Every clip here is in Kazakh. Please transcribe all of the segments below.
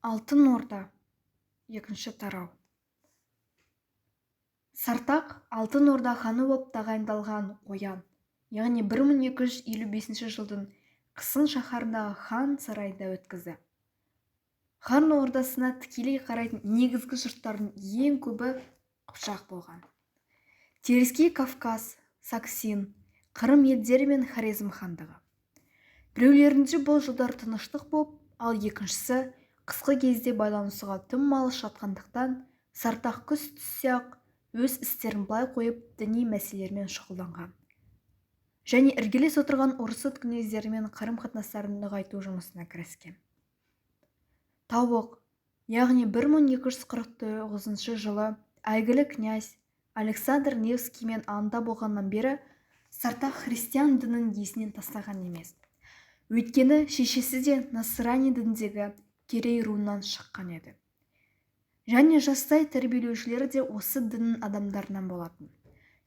Алтын Орда. Екінші тарау. Сартақ Алтын Орда ханы боп тағайындалған қоян, яғни 1255 жылдың қысын шаһарындағы хан сарайында өткізді. Хан ордасына тікелей қарайтын негізгі жұрттардың ең көбі қыпшақ болған. Теріскей Кавказ, Саксин, Қырым елдері мен Хорезм хандығы. Біреулерінде бұл жылдар тыныштық боп, ал екіншісі қысқы кезде байланысуға тым алыс жатқандықтан, Сартақ күз түссе-ақ өз істерін былай қойып, діни мәселелермен шұғылданған және іргелес отырған орысыт князьдерімен қарым-қатынастарын нығайту жұмысына кіріскен. Тауық, яғни 1249 жылы әйгілі князь Александр Невскиймен анда болғаннан бері Сартақ христиан дінін есінен тастаған емес. Өйткені шешесі де насрани дініндегі Керей руынан шыққан еді. Және жастай тәрбиелеушілері де осы діннің адамдарынан болатын.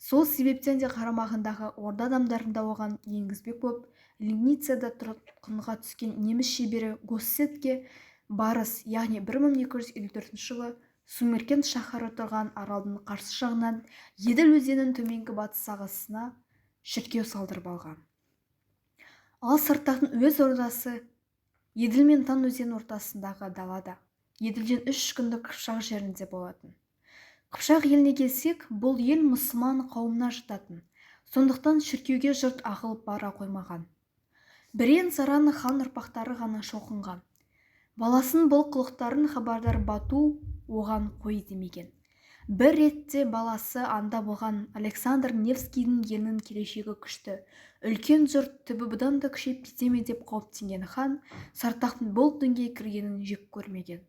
Сол себептен де қарамағындағы орда адамдарын да оған енгізбек боп, Лигницада тұтқынға түскен неміс шебері Госсетке барыс, яғни 1254 жылы Сумеркент шаһары тұрған аралдың қарсы жағынан Еділ өзенінің төменгі батыс ағысына шіркеу салдырып алған. Ал Сартақтың өз ордасы Еділ мен Тан өзенінің ортасындағы далада, Еділден 3 күндік Қыпшақ жерінде болатын. Қыпшақ еліне келсек, бұл ел мұсылман қауымына жататын. Сондықтан шіркеуге жұрт ағылып бара қоймаған. Бірен-саран хан ұрпақтары ғана шоқынған. Баласының бұл қылықтарын хабардар Бату оған қой демеген. Бір ретте баласы анда болған Александр Невскийдің елінің келешегі күшті, үлкен жұрт түбі бұдан да күшейіп кете ме деп қауіптенген хан Сартақтың бұл дінге кіргенін жек көрмеген.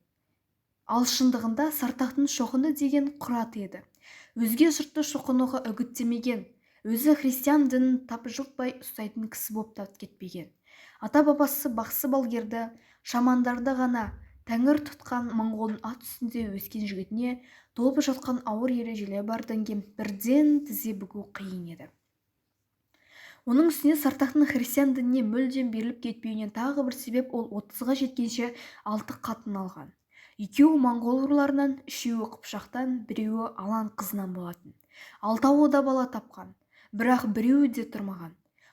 Ал шындығында Сартақтың шоқынды деген құраты еді. Өзге жұртты шоқынуға үгіттемеген, өзі христиан дінін тапжылтпай ұстайтын кісі боп та кетпеген. Ата-бабасы бақсы балгерді, шамандарды ғана тәңір тұтқан моңғолдың ат үстінде өскен жігітіне толып жатқан ауыр ережелері бар дінге бірден тізе бүгу қиын еді. Оның үстіне Сартақтың христиан дініне мүлдем беріліп кетпеуіне тағы бір себеп, ол 30-ға жеткенше 6 қатын алған. Екеуі моңғол руларынан, үшеуі қыпшақтан, біреуі алан қызынан болатын. Алтауы да бала тапқан, бірақ біреуі де тұрмаған.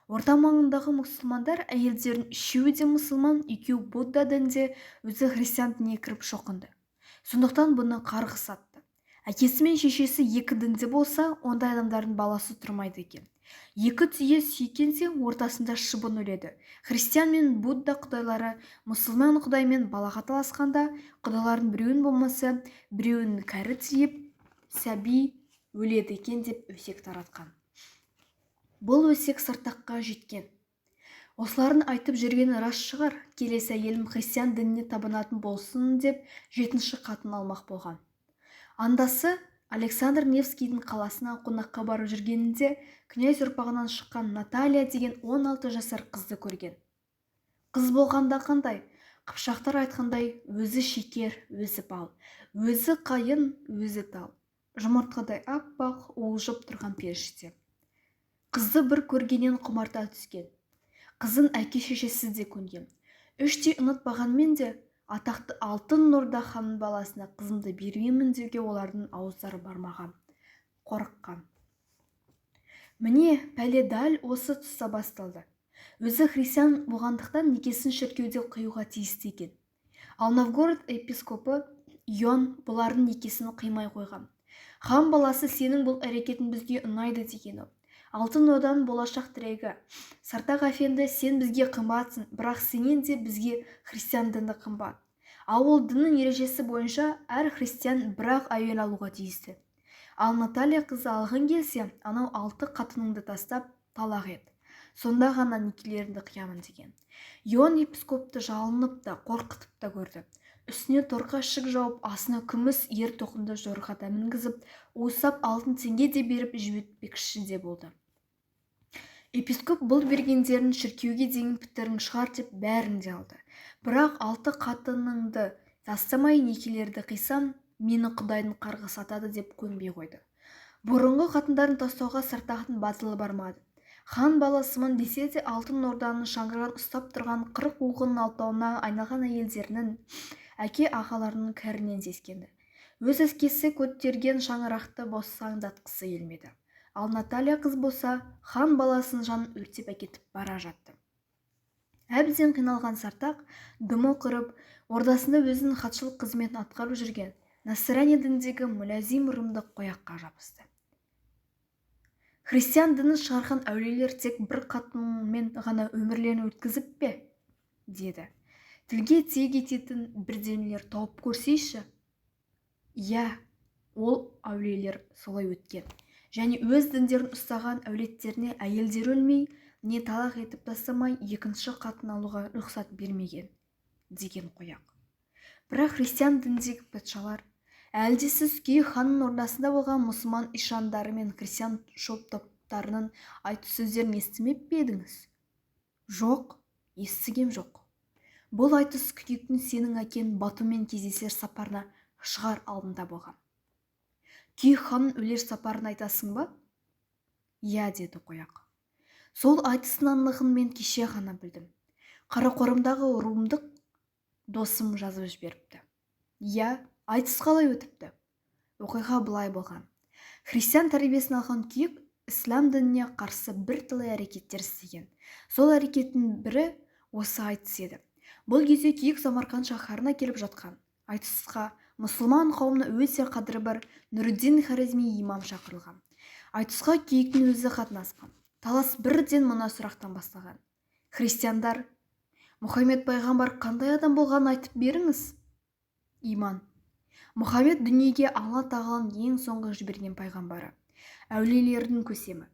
Орта маңындағы мұсылмандар әйелдерінің үшеуі де мұсылман, екеуі будда дінінде, өзі христиан дініне кіріп шоқынды. Сондықтан бұны қарғыс атты. Әкесі мен шешесі екі дінде болса, ондай адамдардың баласы тұрмайды екен. Екі түйе сүйкенсе, ортасында шыбын өледі. Христиан мен будда құдайлары мұсылман құдаймен балаға таласқанда, құдайлардың біреуін болмаса, біреуін кәрі тиіп, сәби өледі екен деп өсек таратқан. Бұл өсек Сартаққа жеткен. Осылардың айтып жүргені рас шығар, келесі әйелім христиан дініне табынатын болсын деп 7-ші қатын алмақ болған. Андасы Александр Невскийдің қаласына қонаққа барып жүргенінде князь ұрпағынан шыққан Наталья деген 16 жасар қызды көрген. Қыз болғанда қандай? Қыпшақтар айтқандай, өзі шекер, өзі бал, өзі қайын, өзі тал. Жұмыртқадай аппақ, уылжып тұрған періште. Қызды бір көргеннен құмарта түскен. Қыздың әке-шешесі де көнген. Іштей ұнатпағанмен де атақты Алтын Орда ханының баласына қызымды бермеймін деуге олардың ауыздары бармаған. Қорыққан. Міне, пәле дәл осы тұста басталды. Өзі христиан болғандықтан некесін шіркеуде қиюға тиісті екен. Ал Новгород епископы Иоанн бұлардың некесін қимай қойған. Хан баласы, сенің бұл әрекетің бізге ұнайды дегені. Алтын Орданың болашақ тірегі. Сартақ әфенді, сен бізге қымбатсың, бірақ сенен де бізге христиан діні қымбат. Ал ол діннің ережесі бойынша әр христиан бір-ақ әйел алуға тиісті. Ал Наталья қызы алғың келсе, анау 6 қатыныңды тастап, талақ ет. Сонда ғана некелеріңді қиямын деген. Иоанн епископты жалынып та, қорқытып та көрді. Үстіне торқа ішік жауып, астына күміс ер тоқымды жорғада мінгізіп, уыстап алтын теңге де беріп жібітпекші де болды. Епископ бұл бергендерін шіркеуге дейін пітірің шығар деп бәрін де алды. Бірақ 6 қатыныңды тастамай некелерді қисам, мені Құдайдың қарғысы атады деп көнбей қойды. Бұрынғы қатындарын тастауға Сартақтың батылы бармады. Хан баласымын десе де Алтын Орданың шаңырағын ұстап тұрған 40 уғының алтауына айналған әйелдерінің Әке ағаларының кәрінен сескенді. Өз әскесі көтерген шаңырақты босаңдатқысы келмеді. Ал Наталья қыз болса, хан баласының жанын өртеп әкетіп бара жатты. Әбден қиналған Сартақ дымы құрып, ордасында өзінің хатшылық қызметін атқарып жүрген насрани дініндегі мүләзим рымдық қояққа жабысты. Христиан дінін шығарған әулиелер тек бір қатынмен ғана өмірлерін өткізіп пе? Деді. Тілге тиек ететін бірдемелер тауып көрсейші? Иә, ол әулиелер солай өткен. Және өз діндерін ұстаған әулеттеріне әйелдер өлмей, не талақ етіп тастамай екінші қатын алуға рұқсат бермеген, деген қояқ. Бірақ христиан дініндегі патшалар, әлде сіз Күйік ханның ордасында болған мұсылман ишандары мен христиан шоп топтарының айтыс сөздерін естімеп пе едіңіз? Жоқ, естігем жоқ. Бұл айтыс Күйіктің сенің әкең Батумен кездесер сапарына шығар алдында болған. Күйік ханның өлер сапарын айтасың ба? Иә, деді қояқ. Сол айтыстың анығын мен кеше ғана білдім. Қарақорымдағы румдық досым жазып жіберіпті. Иә, айтыс қалай өтіпті? Оқиға былай болған. Христиан тәрбиесін алған Күйік ісләм дініне қарсы бірталай әрекеттер істеген. Сол әрекеттің бірі осы айтыс еді. Бұл кезде Күйік Самарқан шаһарына келіп жатқан. Айтысқа мұсылман қауымына өте қадірі бар Нұруддин Хорезми имам шақырылған. Айтысқа Күйіктің өзі қатынасқан. Талас бірден мына сұрақтан басталған. Христиандар, Мұхаммед пайғамбар қандай адам болғанын айтып беріңіз? Иман. Мұхаммед дүниеге Алла тағаланың ең соңғы жіберген пайғамбары, әулиелердің көсемі.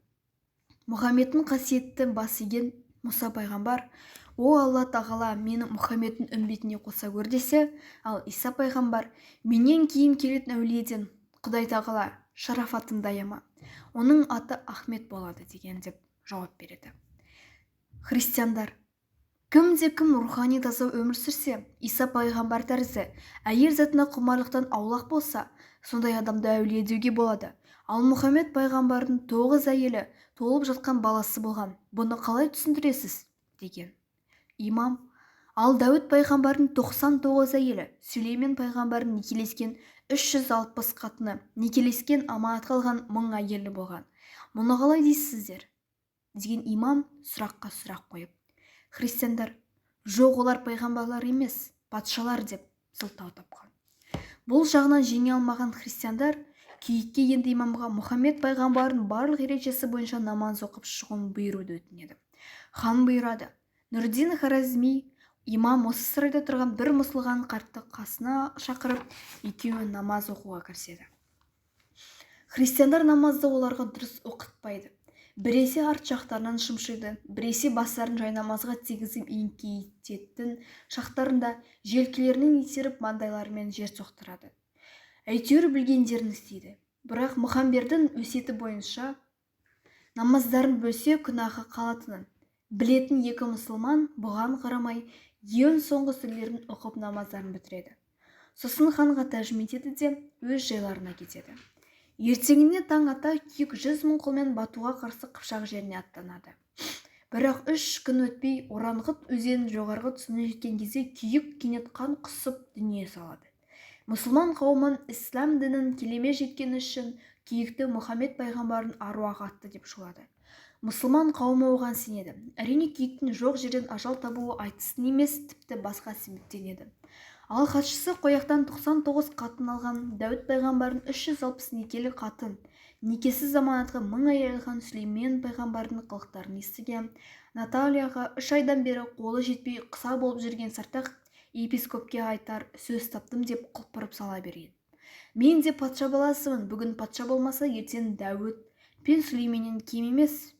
Мұхаммедтің қасиетті бас иген Мұса пайғамбар, о Алла тағала, мені Мұхаммедтің үмбетіне қоса көр десе, ал Иса пайғамбар, менен кейін келетін әулиеден Құдай тағала шарафатыңды аяма, оның аты Ахмет болады деген деп жауап береді. Христиандар, кімде кім рухани таза өмір сүрсе, Иса пайғамбар тәрізді әйел затына құмарлықтан аулақ болса, сондай адамды әулие деуге болады. Ал Мұхаммед пайғамбардың 9 әйелі толып жатқан баласы болған. Бұны қалай түсіндіресіз? Деген. Имам, ал Дәуіт пайғамбардың 99 әйелі, Сүлеймен пайғамбардың некелескен 360 қатыны, некелескен аманатқа алған 1000 әйелі болған. Мұны қалай дейсіздер? Деген имам сұраққа сұрақ қойып. Христиандар, жоқ, олар пайғамбарлар емес, патшалар деп сылтау тапқан. Бұл жағынан жеңе алмаған христиандар Күйікке енді имамға Мұхаммед пайғамбардың барлық ережесі бойынша намаз оқып шығуын бұйыруды өтінеді. Хан бұйырады. Нұрдин Хорезми имам осы сарайда тұрған бір мұсылман қартты қасына шақырып, екеуі намаз оқуға кіріседі. Христиандар намазды оларға дұрыс оқытпайды. Біресе арт жақтарынан шымшиды, біресе бастарын жайнамазға тигізіп еңкейтетін шақтарында желкелерінен итеріп маңдайларымен жер соқтырады. Әйтеуір білгендерін істейді. Бірақ Мұхамбердің өсиеті бойынша намаздарын бөлсе күнәһы қалатынын білетін екі мұсылман бұған қарамай ең соңғы сүрелерін оқып намаздарын бітіреді. Сосын ханға тәжім етеді де өз жайларына кетеді. Ертеңіне таң ата Күйік 100 мың қолмен Батуға қарсы Қыпшақ жеріне аттанады. Бірақ 3 күн өтпей Ораңғыт өзенінің жоғарғы тұсына жеткен кезде Күйік кенет қан құсып дүние салады. Мұсылман қауымын ісләм дінін келеме жеткені үшін Күйікті Мұхаммед пайғамбардың аруағы атты деп шулады. Мұсылман қауымы оған сенеді. Әрине Күйіктің жоқ жерден ажал табуы айтыстың емес, тіпті басқа себептен еді. Ал хатшысы қояқтан 99 қатын алған Дәуіт пайғамбардың 360 некелі қатын, некесіз заманатқа 1000 әйел алған Сүлеймен пайғамбардың қылықтарын естіген Натальяға 3 айдан бері қолы жетпей құса болып жүрген Сартақ епископке айтар сөз таптым деп құлпырып сала берген. Мен де патша баласымын, бүгін патша болмаса ертең Дәуіт пен Сүлейменнен кем емес,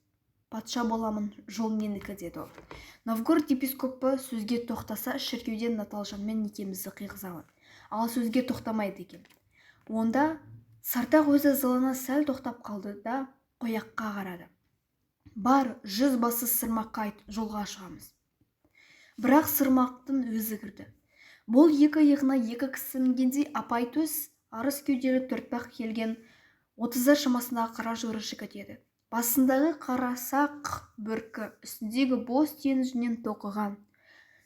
патша боламын, жол менікі, деді ол. Новгород епископы сөзге тоқтаса, шіркеуден Наталжанмен некемізді қиғызамын, ал сөзге тоқтамайды екен. Онда Сартақ өз ызалана сәл тоқтап қалды да қояққа қарады. Бар, 100 басы Сырмаққа айт, жолға шығамыз. Бірақ Сырмақтың өзі кірді. Бұл екі иығына екі кісі мінгендей апай төс, арыс кеуделі төртбақ келген 30-дар шамасындағы қара жоры жігіт еді. Басындағы қарасақ бөркі, үстіндегі боз түйенің жүнінен тоқыған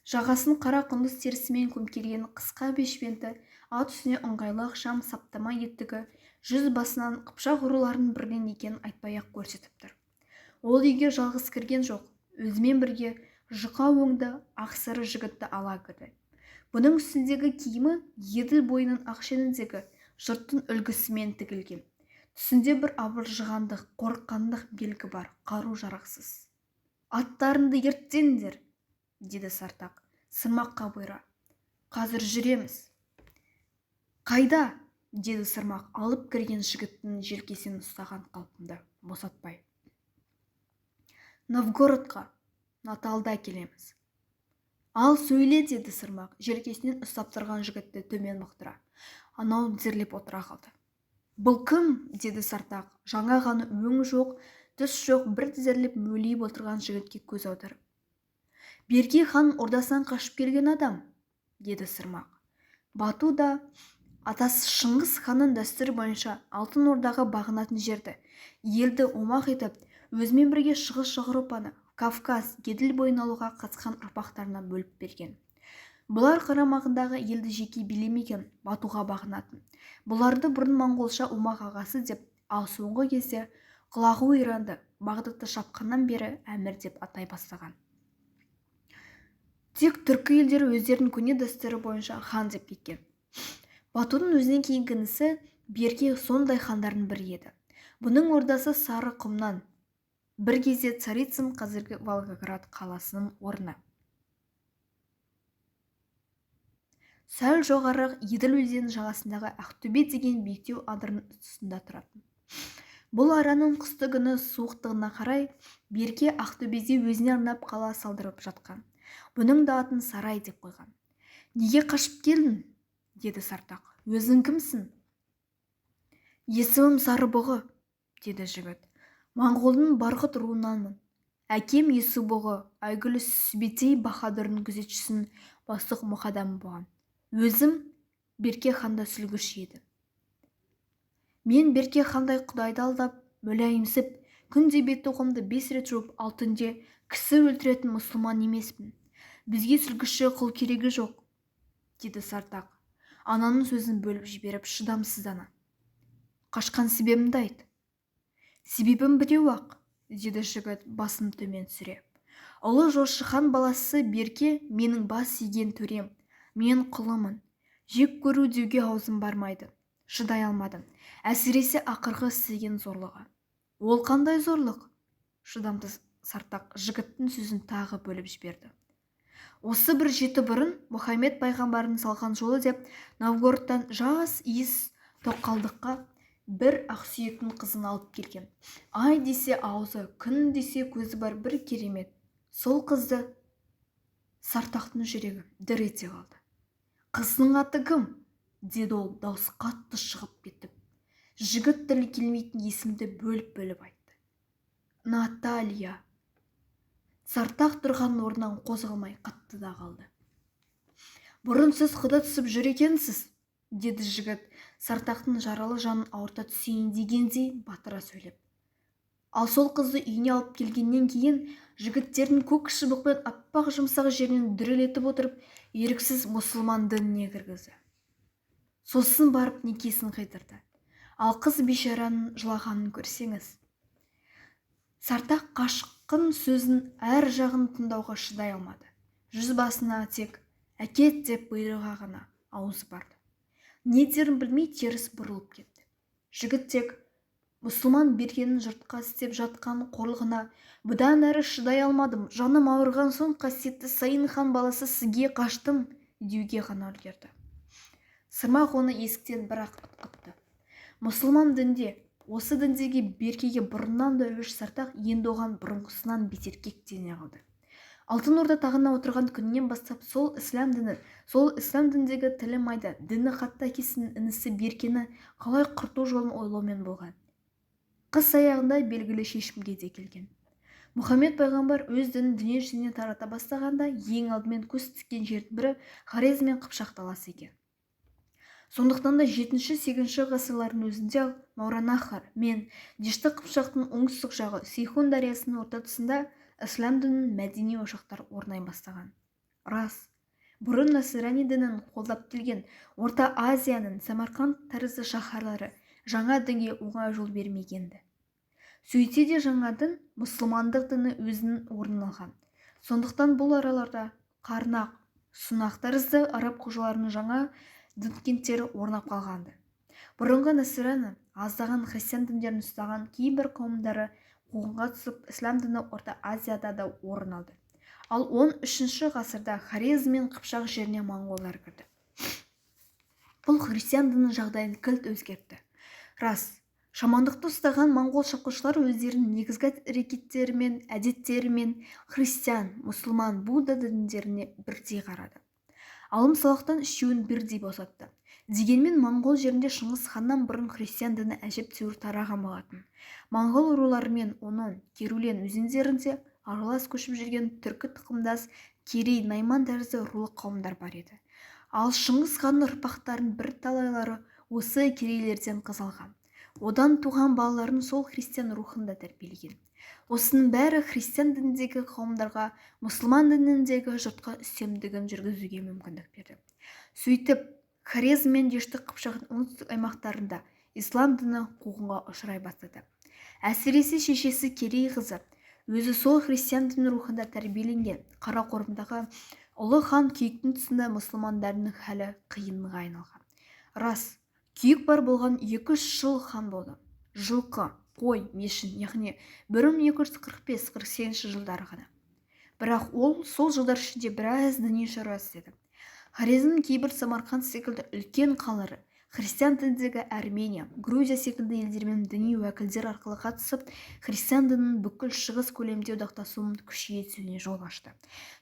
Жағасын қара құндыз терісімен көмкерген қысқа бешпенті, ат үстіне ыңғайлы ықшам саптама етігі жүз басынан қыпшақ руларының бірінен екенін айтпай-ақ көрсетіп тұр. Ол үйге жалғыз кірген жоқ, өзімен бірге жұқа өңді ақсары жігітті ала кірді. Бұның үстіндегі киімі Еділ бойының ақшеніндегі жұрттың үлгісімен тігілген. Түсінде бір абыржығандық, қорыққандық белгі бар, қару-жарақсыз. Аттарыңды ерттеңдер, деді Сартақ, Сырмаққа бұйыра. Қазір жүреміз. Қайда? Деді Сырмақ, алып кірген жігіттің желкесінен ұстаған қалпында, босатпай. Новгородқа, Наталда келеміз. Ал сөйле, деді Сырмақ, желкесінен ұстап тұрған жігітті төмен бұқтыра. Анау тізерлеп отыра қалды. Бұл кім? Деді Сартақ, жаңа ғана өң жоқ, түс жоқ, бір тізерлеп мөлиіп отырған жігітке көз аударып. Берке хан ордасынан қашып келген адам, деді Сырмақ. Бату да атасы Шыңғыс ханның дәстүрі бойынша Алтын Ордаға бағынатын жерді, елді омақ етіп, өзімен бірге Шығыс Еуропаны, Кавказ, Еділ бойын алуға қатысқан ұрпақтарына бөліп берген. Бұлар қарамағындағы елді жеке билемеген, Батуға бағынатын. Бұларды бұрын моңғолша омақ ағасы деп, ал соңғы кезде Құлағу Иранды Бағдатты шапқаннан бері әмір деп атай бастаған. Тек түркі елдері өздерінің көне дәстүрі бойынша хан деп кеткен. Батудың өзінен кейінгі інісі Берке сондай хандардың бірі еді. Бұның ордасы Сары құмнан, бір кезде Царицын, қазіргі Волгоград қаласының орны. Сәл жоғарырақ Еділ өзенінің жағасындағы Ақтөбе деген биіктеу адырның тұсында тұратын. Бұл араның қысты күні суықтығына қарай Берке Ақтөбеде өзіне арнап қала салдырып жатқан. Бұның да атын Сарай деп қойған. Неге қашып келдің? Деді Сартақ. Өзің кімсің? Есімім Сарыбұғы, деді жігіт. Моңғолдың Барғыт руынанмын. Әкем Есубұғы, әйгілі Сүбетей баһадүрдің күзетшісінің бастық мұқадамы болған. Өзім Берке ханда сүлгіші еді. Мен Берке хандай құдайды алдап, мүләйімсіп, күнде бет-тоқымды 5 рет жуып, ал түнде кісі өлтіретін мұсылман емеспін. Бізге сүлгіші құл керегі жоқ, деді Сартақ. Ананың сөзін бөліп жіберіп, шыдамсыздана. Қашқан себебімді айт. Себебім біреу-ақ, деді жігіт басын төмен түсіре. Ұлы Жошы хан баласы Берке менің бас иген төрем, мен құлымын. Жек көру деуге аузым бармайды. Шыдай алмадым. Әсіресе ақырғы істеген зорлығы. Ол қандай зорлық? Шыдамсыз Сартақ жігіттің сөзін тағы бөліп жіберді. Осы бір жеті бұрын Мұхаммед пайғамбардың салған жолы деп Новгородтан жас иіс тоқалдыққа бір ақсүйектің қызын алып келген. Ай десе аузы, күн десе көзі бар бір керемет. Сол қызды Сартақтың жүрегі дір ете қалды. Қыздың аты кім? Деді ол даусы қатты шығып кетіп. Жігіт тілі келмейтін есімді бөліп-бөліп айтты. Наталья. Сартақ тұрған орнынан қозғалмай қатты да қалды. Бұрын сіз құда түсіп жүр екенсіз, деді жігіт Сартақтың жаралы жанын ауырта түсейін дегендей батыра сөйлеп. Ал сол қызды үйіне алып келгеннен кейін жігіттердің көк шыбықпен аппақ жұмсақ жерінен дүрелетіп отырып, еріксіз мұсылман дініне кіргізді. Сосын барып некесін қидырды. Ал қыз бейшараның жылағанын көрсеңіз. Сартақ қашқын сөзін әр жағын тыңдауға шыдай алмады. Жүз басына тек әкет деп бұйрыға ғана ауызы барды. Не дерін білмей теріс бұрылып кетті. Жігіт тек мұсылман Беркенің жұртқа істеп жатқан қорлығына бұдан әрі шыдай алмадым, жаным ауырған соң қасиетті Сайын хан баласы сізге қаштым деуге ғана үлгерді. Сырмақ оны есіктен бір-ақ ытқытты. Мұсылман дінде, осы діндегі Беркеге бұрыннан да өш Сартақ енді оған бұрынғысынан бетер кектене қалды. Алтын Орда тағына отырған күннен бастап сол ислам діні, сол ислам діндегі тілі майда, діні қатты әкесінің інісі Беркені қалай құрту жолын ойлаумен болған. Қыс аяғында белгілі шешімге де келген. Мұхаммед пайғамбар өз дінін дүние жүзіне тарата бастағанда ең алдымен көз тіккен жердің бірі Хорезм мен Қыпшақ даласы екен. Сондықтан да 7-8 ғасырлардың өзінде Мауранахр мен Дешті Қыпшақтың оңтүстік жағы Сейхун дариясының орта тұсында ислам дінінің мәдени ошақтары орнай бастаған. Рас, бұрын насрани дінін қолдап келген Орта Азияның Самарқанд тәрізді шаһарлары жаңа дінге оңай жол бермеген-ді. Сөйтсе де жаңа дін, мұсылмандық діні өзінің орнын алған. Сондықтан бұл араларда Қарнақ, Сунақ тәрізді араб қожаларының жаңа дін кенттері орнап қалған-ды. Бұрынғы насрани, аздаған христиан діндерін ұстаған кейбір қауымдары қуғынға түсіп, ислам діні Орта Азияда да орын алды. Ал 13 ғасырда Хорезм мен Қыпшақ жеріне моңғолдар кірді. Бұл христиан дінінің жағдайын кілт өзгертті. Рас, шамандықты ұстаған моңғол шапқыншылары өздерінің негізгі әрекеттерімен, әдеттерімен христиан, мұсылман, будда діндеріне бірдей қарады. Алым-салықтан үшеуін бірдей босатты. Дегенмен моңғол жерінде Шыңғыс ханнан бұрын христиан діні әжептәуір тараған болатын. Моңғол руларымен Онон, Керулен өзендерінде аралас көшіп жүрген түркі тұқымдас Керей, Найман тәрізді рулық қауымдар бар еді. Ал Шыңғыс ханның ұрпақтарының бірталайлары осы керейлерден қыз алған. Одан туған балаларын сол христиан рухында тәрбиелеген. Осының бәрі христиан дініндегі қауымдарға мұсылман дініндегі жұртқа үстемдігін жүргізуге мүмкіндік берді. Сөйтіп, Хорезм мен Дешті Қыпшақтың оңтүстік аймақтарында ислам діні қуғынға ұшырай бастады. Әсіресе шешесі Керей қызы, өзі сол христиан діні рухында тәрбиеленген Қарақорымдағы ұлы хан Күйіктің тұсында мұсылмандардың халі қиынға айналған. Рас, Күйік бар болған 2-3 жыл хан болды. Жылқы, қой, мешін, яғни 1245-48 жылдары ғана. Бірақ ол сол жылдар ішінде біраз діни шаруа істеді. Хорезмнің кейбір Самарқанд секілді үлкен қалалары христиан дініндегі Армения, Грузия секілді елдермен діни уәкілдер арқылы қатысып, христиан дінінің бүкіл шығыс көлемде одақтасуын күшейе түсуіне жол ашты.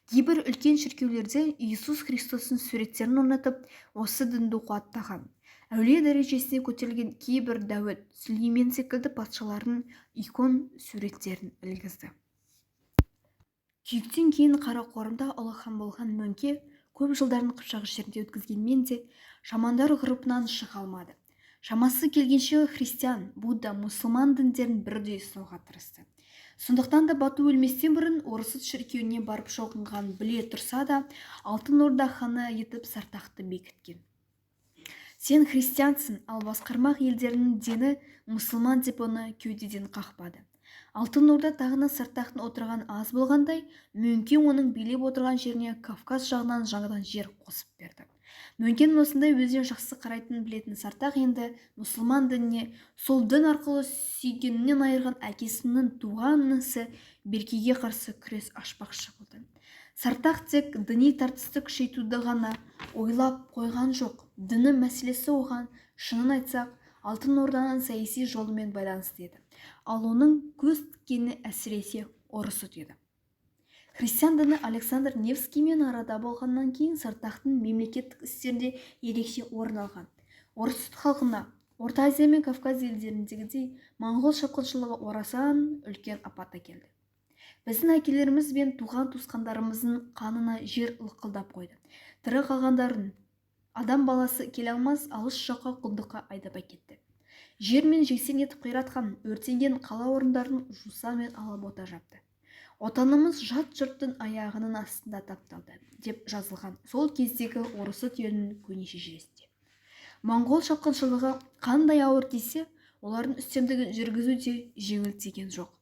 Кейбір үлкен шіркеулерде Иисус Христостың суреттерін орнатып, осы дінді қуаттаған. Әулие дәрежесіне көтерілген кейбір Дәуіт, Сүлеймен секілді патшалардың икон суреттерін ілгізді. Күйіктен кейін Қарақорымда ұлы хан болған Мөңке көп жылдарын Қыпшақ жерінде өткізгенмен де шамандар ғұрпынан шыға алмады. Шамасы келгенше христиан, будда, мұсылман діндерін бірдей ұстауға тырысты. Сондықтан да Бату өлместен бұрын Орысыт шіркеуіне барып шоқынғанын біле тұрса да, Алтын Орда ханы етіп Сартақты бекіткен. Сен христиансың, ал басқармақ елдерінің дені мұсылман деп оны кеудеден қақпады. Алтын Орда тағына Сартақтың отырған аз болғандай, Мөңке оның билеп отырған жеріне Кавказ жағынан жаңадан жер қосып берді. Мөңкенің осындай өзіне жақсы қарайтынын білетін Сартақ енді мұсылман дініне сол дін арқылы сүйгенінен айырған әкесінің туған інісі Беркеге қарсы күрес ашпақшы болды. Сартақ тек діни тартысты күшейтуді ғана ойлап қойған жоқ. Діні мәселесі оған, шынын айтсақ, Алтын Орданың саяси жолымен байланысты еді. Ал оның көз тіккені әсіресе Орысыт еді. Христиан діні Александр Невскиймен арада болғаннан кейін Сартақтың мемлекеттік істерінде ерекше орын алған. Орысыт халқына Орта Азия мен Кавказ елдеріндегідей моңғол шапқыншылығы орасан үлкен апат әкелді. Біздің әкелеріміз бен туған-туысқандарымыздың қанына жер лықылдап қойды. Тірі қалғандарын адам баласы келе алмас алыс жаққа құлдыққа айдап әкетті. Жер мен жексен етіп қиратқан, өртенген қала орындарын жусан мен алабота жапты. Отанымыз жат жұрттың аяғының астында тапталды, деп жазылған сол кездегі Орысыт елінің көне шежіресінде. Моңғол шапқыншылығы қандай ауыр тисе, олардың үстемдігін жүргізу де жеңіл тиген жоқ.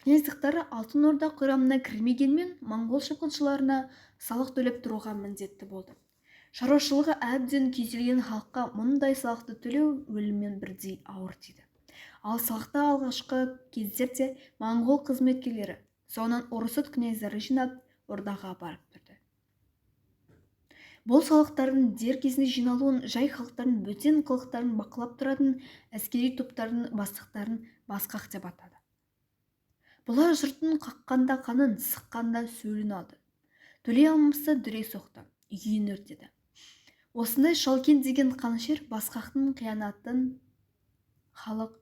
Князьдықтары Алтын Орда құрамына кірмегенмен, моңғол шапқыншыларына салық төлеп тұруға міндетті болды. Шаруашылығы әбден күйзелген халыққа мұндай салықты төлеу өліммен бірдей ауыр тиді. Ал салықты алғашқы кездерде моңғол қызметкерлері, соңынан Орысыт князьдары жинап, Ордаға апарып тұрды. Бұл салықтардың дер кезінде жиналуын жай халықтардың бөтен қылықтарын бақылап тұратын әскери топтардың бастықтарын басқақ деп атады. Бұлар жұрттың қаққанда қанын, сыққанда сөлін алды. Төлей алмаса дүре соқты, үйін өртеді. Осындай Шалкен деген қанішер басқақтың қиянатын халық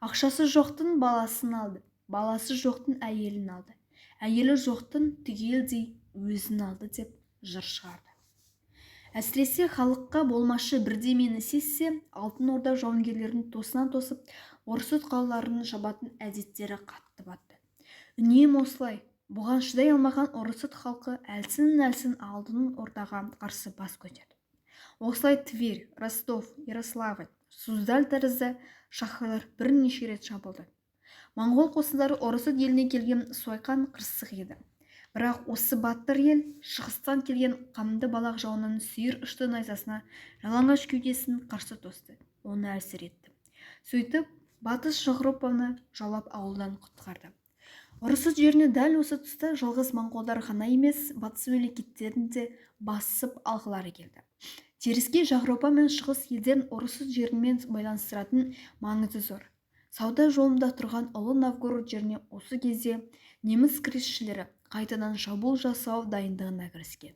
ақшасы жоқтың баласын алды, баласы жоқтың әйелін алды, әйелі жоқтың түгелдей өзін алды деп жыр шығарды. Әсіресе халыққа болмашы бірдемені сезсе, Алтын Орда жауынгерлерін тосынан тосып, Орысыт қалаларын жабатын әдеттері қатты батты. Үнемі осылай Бұған шыдай алмаған Орұсут халқы әлсін-әлсін Алтын Ордаға қарсы бас көтерді. Осылай Тверь, Ростов, Ярославль, Суздаль тәрізді шаһарлар бірнеше рет жабылды. Моңғол қосындары Орұсут еліне келген сойқан қырсық еді. Бірақ осы батыр ел шығыстан келген қанды балақ жауының сүйір ұшты найзасына жалаңаш кеудесін қарсы тосты, оны әлсіретті. Сөйтіп, Батыс Еуропаны жаулап алудан құтқарды. Орұсут жеріне дәл осы тұста жалғыз моңғолдар ғана емес, батыс мемлекеттерін де басып алғылары келді. Теріскей Еуропа мен шығыс елдерін Орұсут жерімен байланыстыратын маңызы зор сауда жолында тұрған Ұлы Новгород жеріне осы кезде неміс кресшілері қайтадан шабуыл жасау дайындығына кіріскен.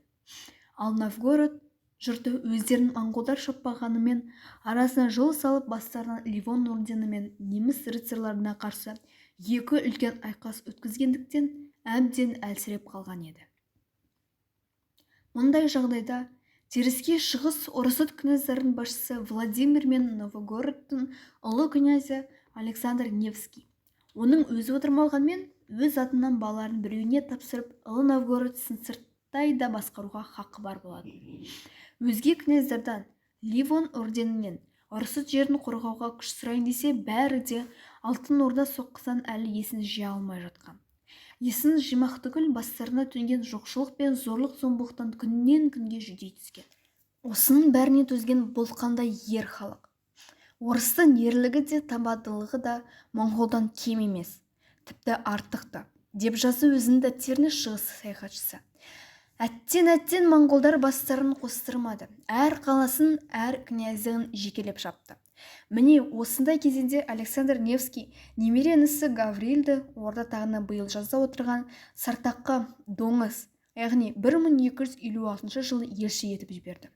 Ал Новгород жұрты өздерін моңғолдар шаппағанымен, арасына жол салып, бастарына Ливон орденімен неміс рыцарьларына қарсы екі үлкен айқас өткізгендіктен әбден әлсіреп қалған еді. Мұндай жағдайда теріскей шығыс Орұсут князьдарының басшысы Владимир мен Новгородтың ұлы князі Александр Невский, оның өзі отырмағанмен, өз атынан балаларының біреуіне тапсырып, Ұлы Новгород ісін сырттай да басқаруға хақы бар болатын. Өзге князьдардан, Ливон орденінен Орұсут жерін қорғауға күш сұрайын десе, бәрі де Алтын Орда соққысынан әлі есін жия алмай жатқан. Есін жимақ түгіл, бастарына төнген жоқшылық пен зорлық-зомбылықтан күннен күнге жүдей түскен. Осының бәріне төзген бұл қандай ер халық! Орыстың ерлігі де, табандылығы да моңғолдан кем емес, тіпті артық та, деп жазды өзінің дәптеріне шығыс саяхатшысы. Әттең, әттең, моңғолдар бастарын қостырмады. Әр қаласын, әр князьдігін жекелеп шапты. Міне, осындай кезеңде Александр Невский немере інісі Гавриилді орда тағына биыл жазда отырған Сартаққа доңыз, яғни 1256 жылы елші етіп жіберді.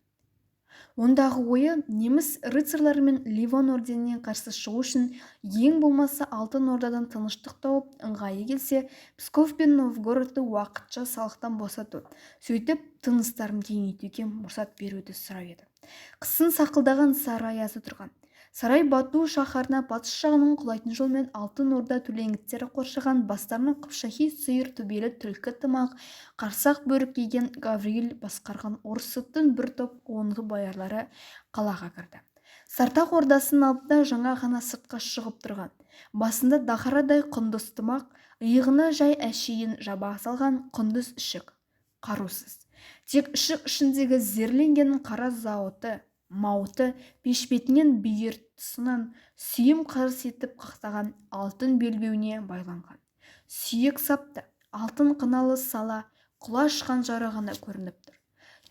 Ондағы ойы неміс рыцарьлары мен Ливон орденіне қарсы шығу үшін ең болмаса Алтын Ордадан тыныштық тауып, ыңғайы келсе, Псков пен Новгородты уақытша салықтан босату, сөйтіп тыныстарын кеңейтуге мұрсат беруді сұрау еді. Қыстың сақылдаған сары аязы тұрған. Сарай Бату шаһарына батыс жағынан құлайтын жолмен Алтын Орда төлеңгіттері қоршаған, бастарына қыпшақи сүйір төбелі түлкі тымақ, қарсақ бөрік киген Гавриил басқарған Орұсуттың бір топ оңғы боярлары қалаға кірді. Сартақ ордасының алдында жаңа ғана сыртқа шығып тұрған, басында дақарадай құндыз тымақ, иығына жай әшейін жаба салған құндыз ішік, қарусыз. Тек ішік ішіндегі зерленген қара зауыты, мауыты пешпетінен бүйір тұсынан сүйем қарыс етіп қақтаған алтын белбеуіне байланған сүйек сапты алтын қыналы сала құлаш қанжары ғана көрініп тұр.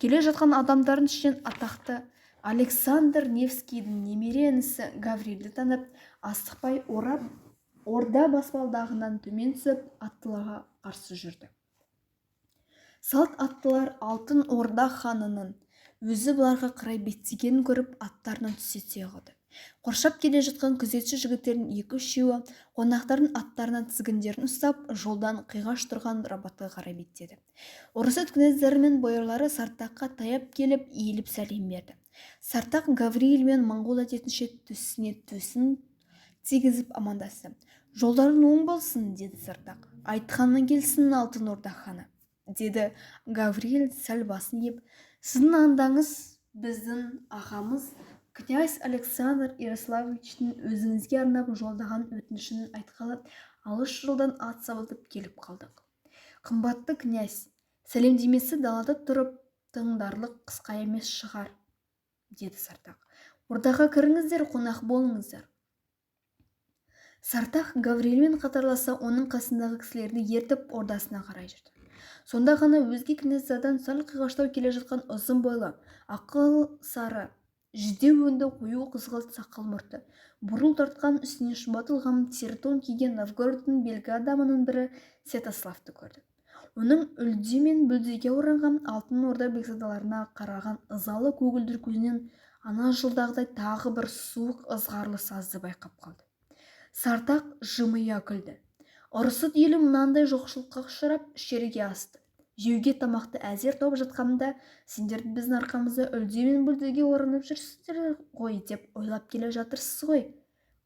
Келе жатқан адамдардың ішінен атақты Александр Невскийдің немере інісі Гаврилді танып, асықпай орап, орда баспалдағынан төмен түсіп, аттыларға қарсы жүрді. Салт аттылар Алтын Орда ханының өзі бұларға қарай беттегенін көріп, аттарынан түсе түсе қалды. Қоршап келе жатқан күзетші жігіттердің екі-үшеуі қонақтардың аттарынан тізгіндерін ұстап, жолдан қиғаш тұрған рабатқа қарай беттеді. Орұсут князьдары мен боярлары Сартаққа таяп келіп, иіліп сәлем берді. Сартақ Гавриил мен моңғол әдетінше төсіне төсін тигізіп амандасты. «Жолдарың оң болсын», – деді Сартақ. «Айтқаның келсін, Алтын Орда ханы», – деді Гавриил сәл басын иіп. «Сіздің андаңыз біздің ағамыз князь Александр Ярославичтің өзіңізге арнап жолдаған өтінішін айтқалы алыс жолдан ат сабылтып келіп қалдық. Қымбатты князь, сәлемдемесі далада тұрып тыңдарлық қысқа емес шығар», – деді Сартақ. «Ордаға кіріңіздер, қонақ болыңыздар». Сартақ Гаврилмен қатарласа оның қасындағы кісілерді ертіп ордасына қарай жүрді. Сонда ғана өзге князьдардан сәл қиғаштау келе жатқан ұзын бойлы, аққыл сары, жүдеу өңді, қою қызғылт сақал мұрты, бурыл тартқан, үстіне шұбатылған тері тон киген Новгородтың белгі адамының бірі Святославты көрді. Оның үлде мен бүлдеге оранған Алтын Орда бекзадаларына қараған ызалы көгілдір көзінен ана жылдағыдай тағы бір суық ызғарлы сазды байқап қалды. Сартақ жымия күлді. «Орұсут елі мынандай жоқшылыққа ұшырап, шерге асты. Жеуге тамақты әзер тауып жатқанында сендер біздің арқамызда үлде мен бүлдеге оранып жүрсіздер ғой деп ойлап келе жатырсыз ғой.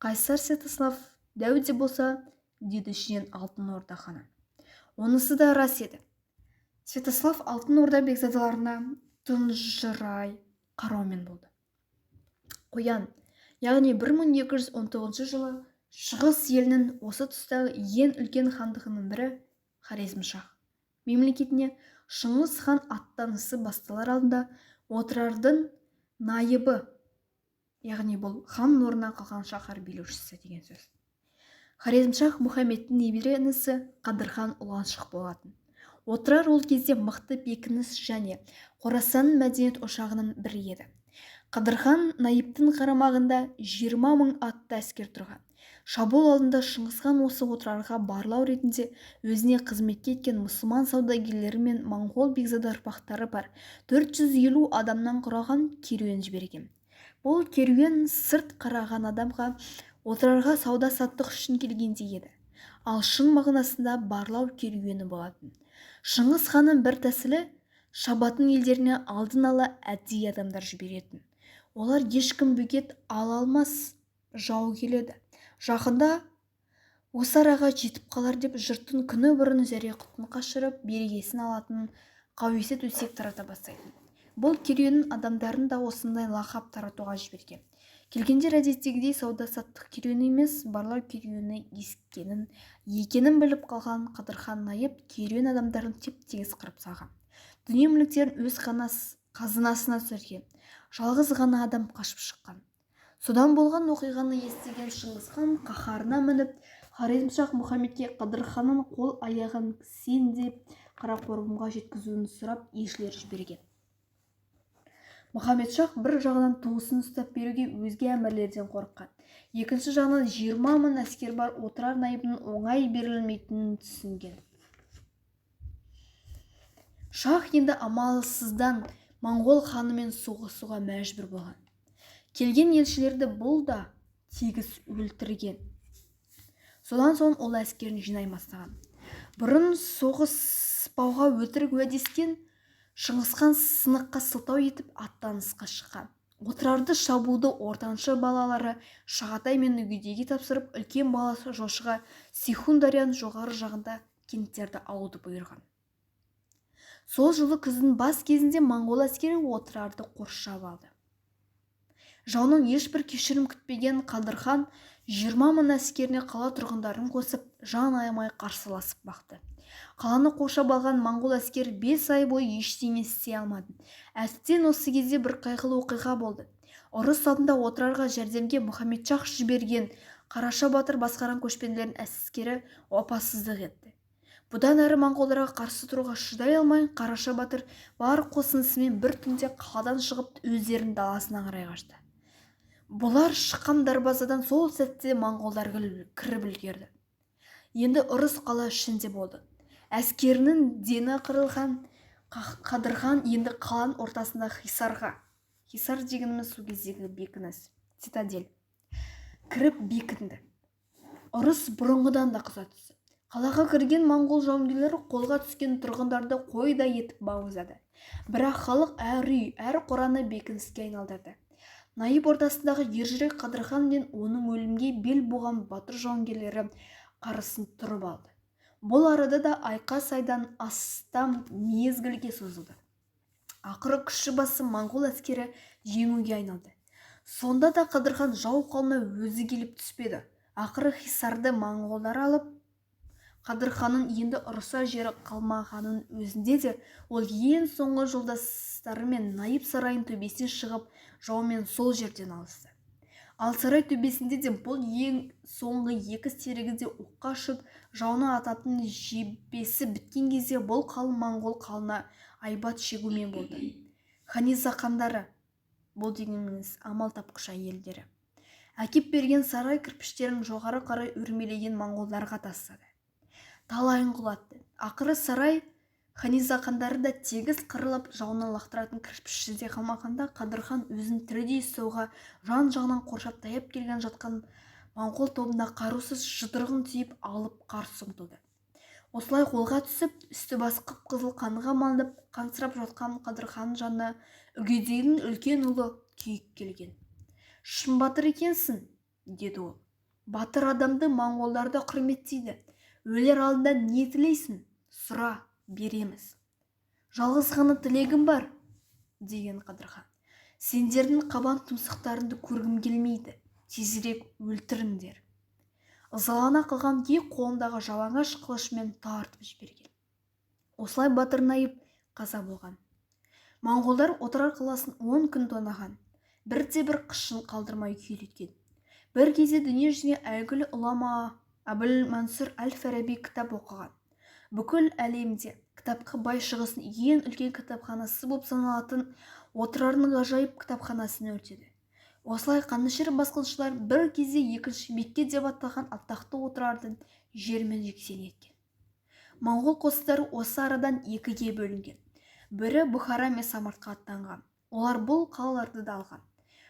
Қайсар Святослав дәу де болса», – деді ішінен Алтын Орда ханы. Онысы да рас еді. Святослав Алтын Орда бекзадаларына тұнжырай қараумен болды. Қоян, яғни 1219 жылы Шығыс елінің осы тұстағы ең үлкен хандығының бірі Хорезмшах мемлекетіне Шыңғыс хан аттанысы басталар алдында Отырардың найыбы, яғни бұл хан орнына қалған шаһар билеушісі деген сөз. Хорезмшах Мұхаммедтің немере інісі Қадырхан Ұланшық болатын. Отырар ол кезде мықты бекініс және Қорасанның мәдениет ошағының бірі еді. Қадырхан найыптың қарамағында 20 мың атты әскер тұрған. Шабуыл алдында Шыңғысхан осы Отырарға барлау ретінде өзіне қызметке еткен мұсылман саудагерлері мен моңғол бекзада ұрпақтары бар 450 адамнан құралған керуен жіберген. Бұл керуен сырт қараған адамға Отырарға сауда-саттық үшін келгендей еді. Ал шын мағынасында барлау керуені болатын. Шыңғыс ханның бір тәсілі шабатын елдеріне алдын ала әдейі адамдар жіберетін. Олар ешкім бөгет ала алмас, жау келеді. Жақында осы араға жетіп қалар деп жұрттың күні бұрын зәре-құтын қашырып, берекесін алатын қауесет өсек тарата бастайтын. Бұл керуеннің адамдарын да осындай лақап таратуға жіберген. Келгендер әдеттегідей сауда-саттық керуені емес, барлау керуені екенін біліп қалған Қадырхан найып керуен адамдарын теп-тегіс қырып салған. Дүние-мүліктерін өз қазынасына түсірген. Жалғыз ғана адам қашып шыққан. Содан болған оқиғаны естіген Шыңғысхан қаһарына мініп, Хорезмшах Мұхаммедке Қадырханның қол аяғын кісендеп Қарақорымға жеткізуін сұрап елшілер жіберген. Мұхаммед шах бір жағынан туысын ұстап беруге өзге әмірлерден қорыққан. Екінші жағынан 20 мың әскер бар Отырар найыбының оңай берілмейтінін түсінген. Шах енді амалсыздан моңғол ханымен соғысуға мәжбүр болған. Келген елшілерді бұл да тегіс өлтірген. Содан соң ол әскерін жинай бастаған. Бұрын соғыспауға өтірік уәдескен Шыңғысхан сыныққа сылтау етіп аттанысқа шыққан. Отырарды шабуды ортаншы балалары Шағатай мен Үгедейге тапсырып, үлкен баласы Жошыға Сейхун дарияның жоғары жағында кенттерді алуды бұйырған. Сол жылы күздің бас кезінде моңғол әскері Отырарды қоршап алды. Жауынан ешбір кешірім күтпеген Қадырхан 20 мың әскеріне қала тұрғындарын қосып, жан аямай қарсыласып бақты. Қаланы қоршап алған моңғол әскері 5 ай бойы ештеңе істей алмады. Әттең осы кезде бір қайғылы оқиға болды. Ұрыс алдында Отырарға жәрдемге Мұхаммед-шах жіберген Қараша батыр басқарған көшпенділердің әскері опасыздық етті. Бұдан әрі моңғолдарға қарсы тұруға шыдай алмай, Қараша батыр бар қосынысымен бір түнде қаладан шығып, өздерінің даласына қарай қашты. Бұлар шыққан дарбазадан сол сәтте моңғолдар кіріп үлгерді. Енді ұрыс қала ішінде болды. Әскерінің дені қырылған Қадырхан енді қаланың ортасында Хисарға, Хисар дегеніміз сол кездегі бекініс, цитадель, кіріп бекінді. Ұрыс бұрынғыдан да қыза түсті. Қалаға кірген моңғол жауынгерлері қолға түскен тұрғындарды қойдай етіп бауыздады. Бірақ халық әр үй, әр қораны бекініске айналдырды. Найып ортасындағы ержүрек Қадырхан мен оның өлімге бел буған батыр жауынгерлері қарысын тұрып алды. Бұл арада да айқас айдан астам мезгілге созылды. Ақыры күші басым моңғол әскері жеңуге айналды. Сонда да Қадырхан жау қолына өзі келіп түспеді. Ақыры Хисарды моңғолдар алып, Қадырханның енді ұрыса жері қалмағанын өзінде де ол ең соңғы жолдастарымен найып сарайының төбесіне шығып, жаумен сол жерден алысты. Ал сарай төбесінде де бұл ең соңғы екі серігі де оққа ұшып, жауына ататын жебесі біткен кезде бұл қалың моңғол қалына айбат шегумен болды. Ханизақандары, бұл дегеніміз амал тапқыш әйелдері, әкеп берген сарай кірпіштерін жоғары қарай өрмелеген моңғолдарға тастады. Талайын құлатты. Ақыры сарай ханизақандары да тегіс қырылып, жауына лақтыратын кірпіші де қалмағанда Қадырхан өзін тірідей ұстауға жан-жағынан қоршап таяп келген жатқан моңғол тобына қарусыз жұдырығын түйіп алып қарсы ұмтылды. Осылай қолға түсіп, үсті-басы қып-қызыл қанға малынып, қансырап жатқан Қадырханның жанына Үгедейдің үлкен ұлы Күйік келген. Шын батыр екенсің, деді ол. Батыр адамды моңғолдар да құрметтейді. Өлер алдында не тілейсің? Сұра, береміз. Жалғыз ғана тілегім бар, деген Қадырхан. Сендердің қабан тұмсықтарыңды көргім келмейді, тезірек өлтіріңдер. Ызалана қалған киік қолындағы жалаңаш қылышымен тартып жіберген. Осылай батыр Найып қаза болған. Моңғолдар Отырар қаласын 10 күн тонаған, бірде-бір қышын қалдырмай күйреткен. Бір кезде дүние жүзіне әйгілі ұлама Әбіл-Мансұр әл-Фараби кітап оқыған. Бүкіл әлемде кітапқа бай шығыстың ең үлкен кітапханасы болып саналатын Отырардың ғажайып кітапханасын өртеді. Осылай қанішер басқыншылар бір кезде екінші Мекке деп аталған атақты Отырарды жермен жексен еткен. Моңғол қосындары осы арадан екіге бөлінген. Бірі Бұхара мен Самарқандқа аттанған. Олар бұл қалаларды да алған.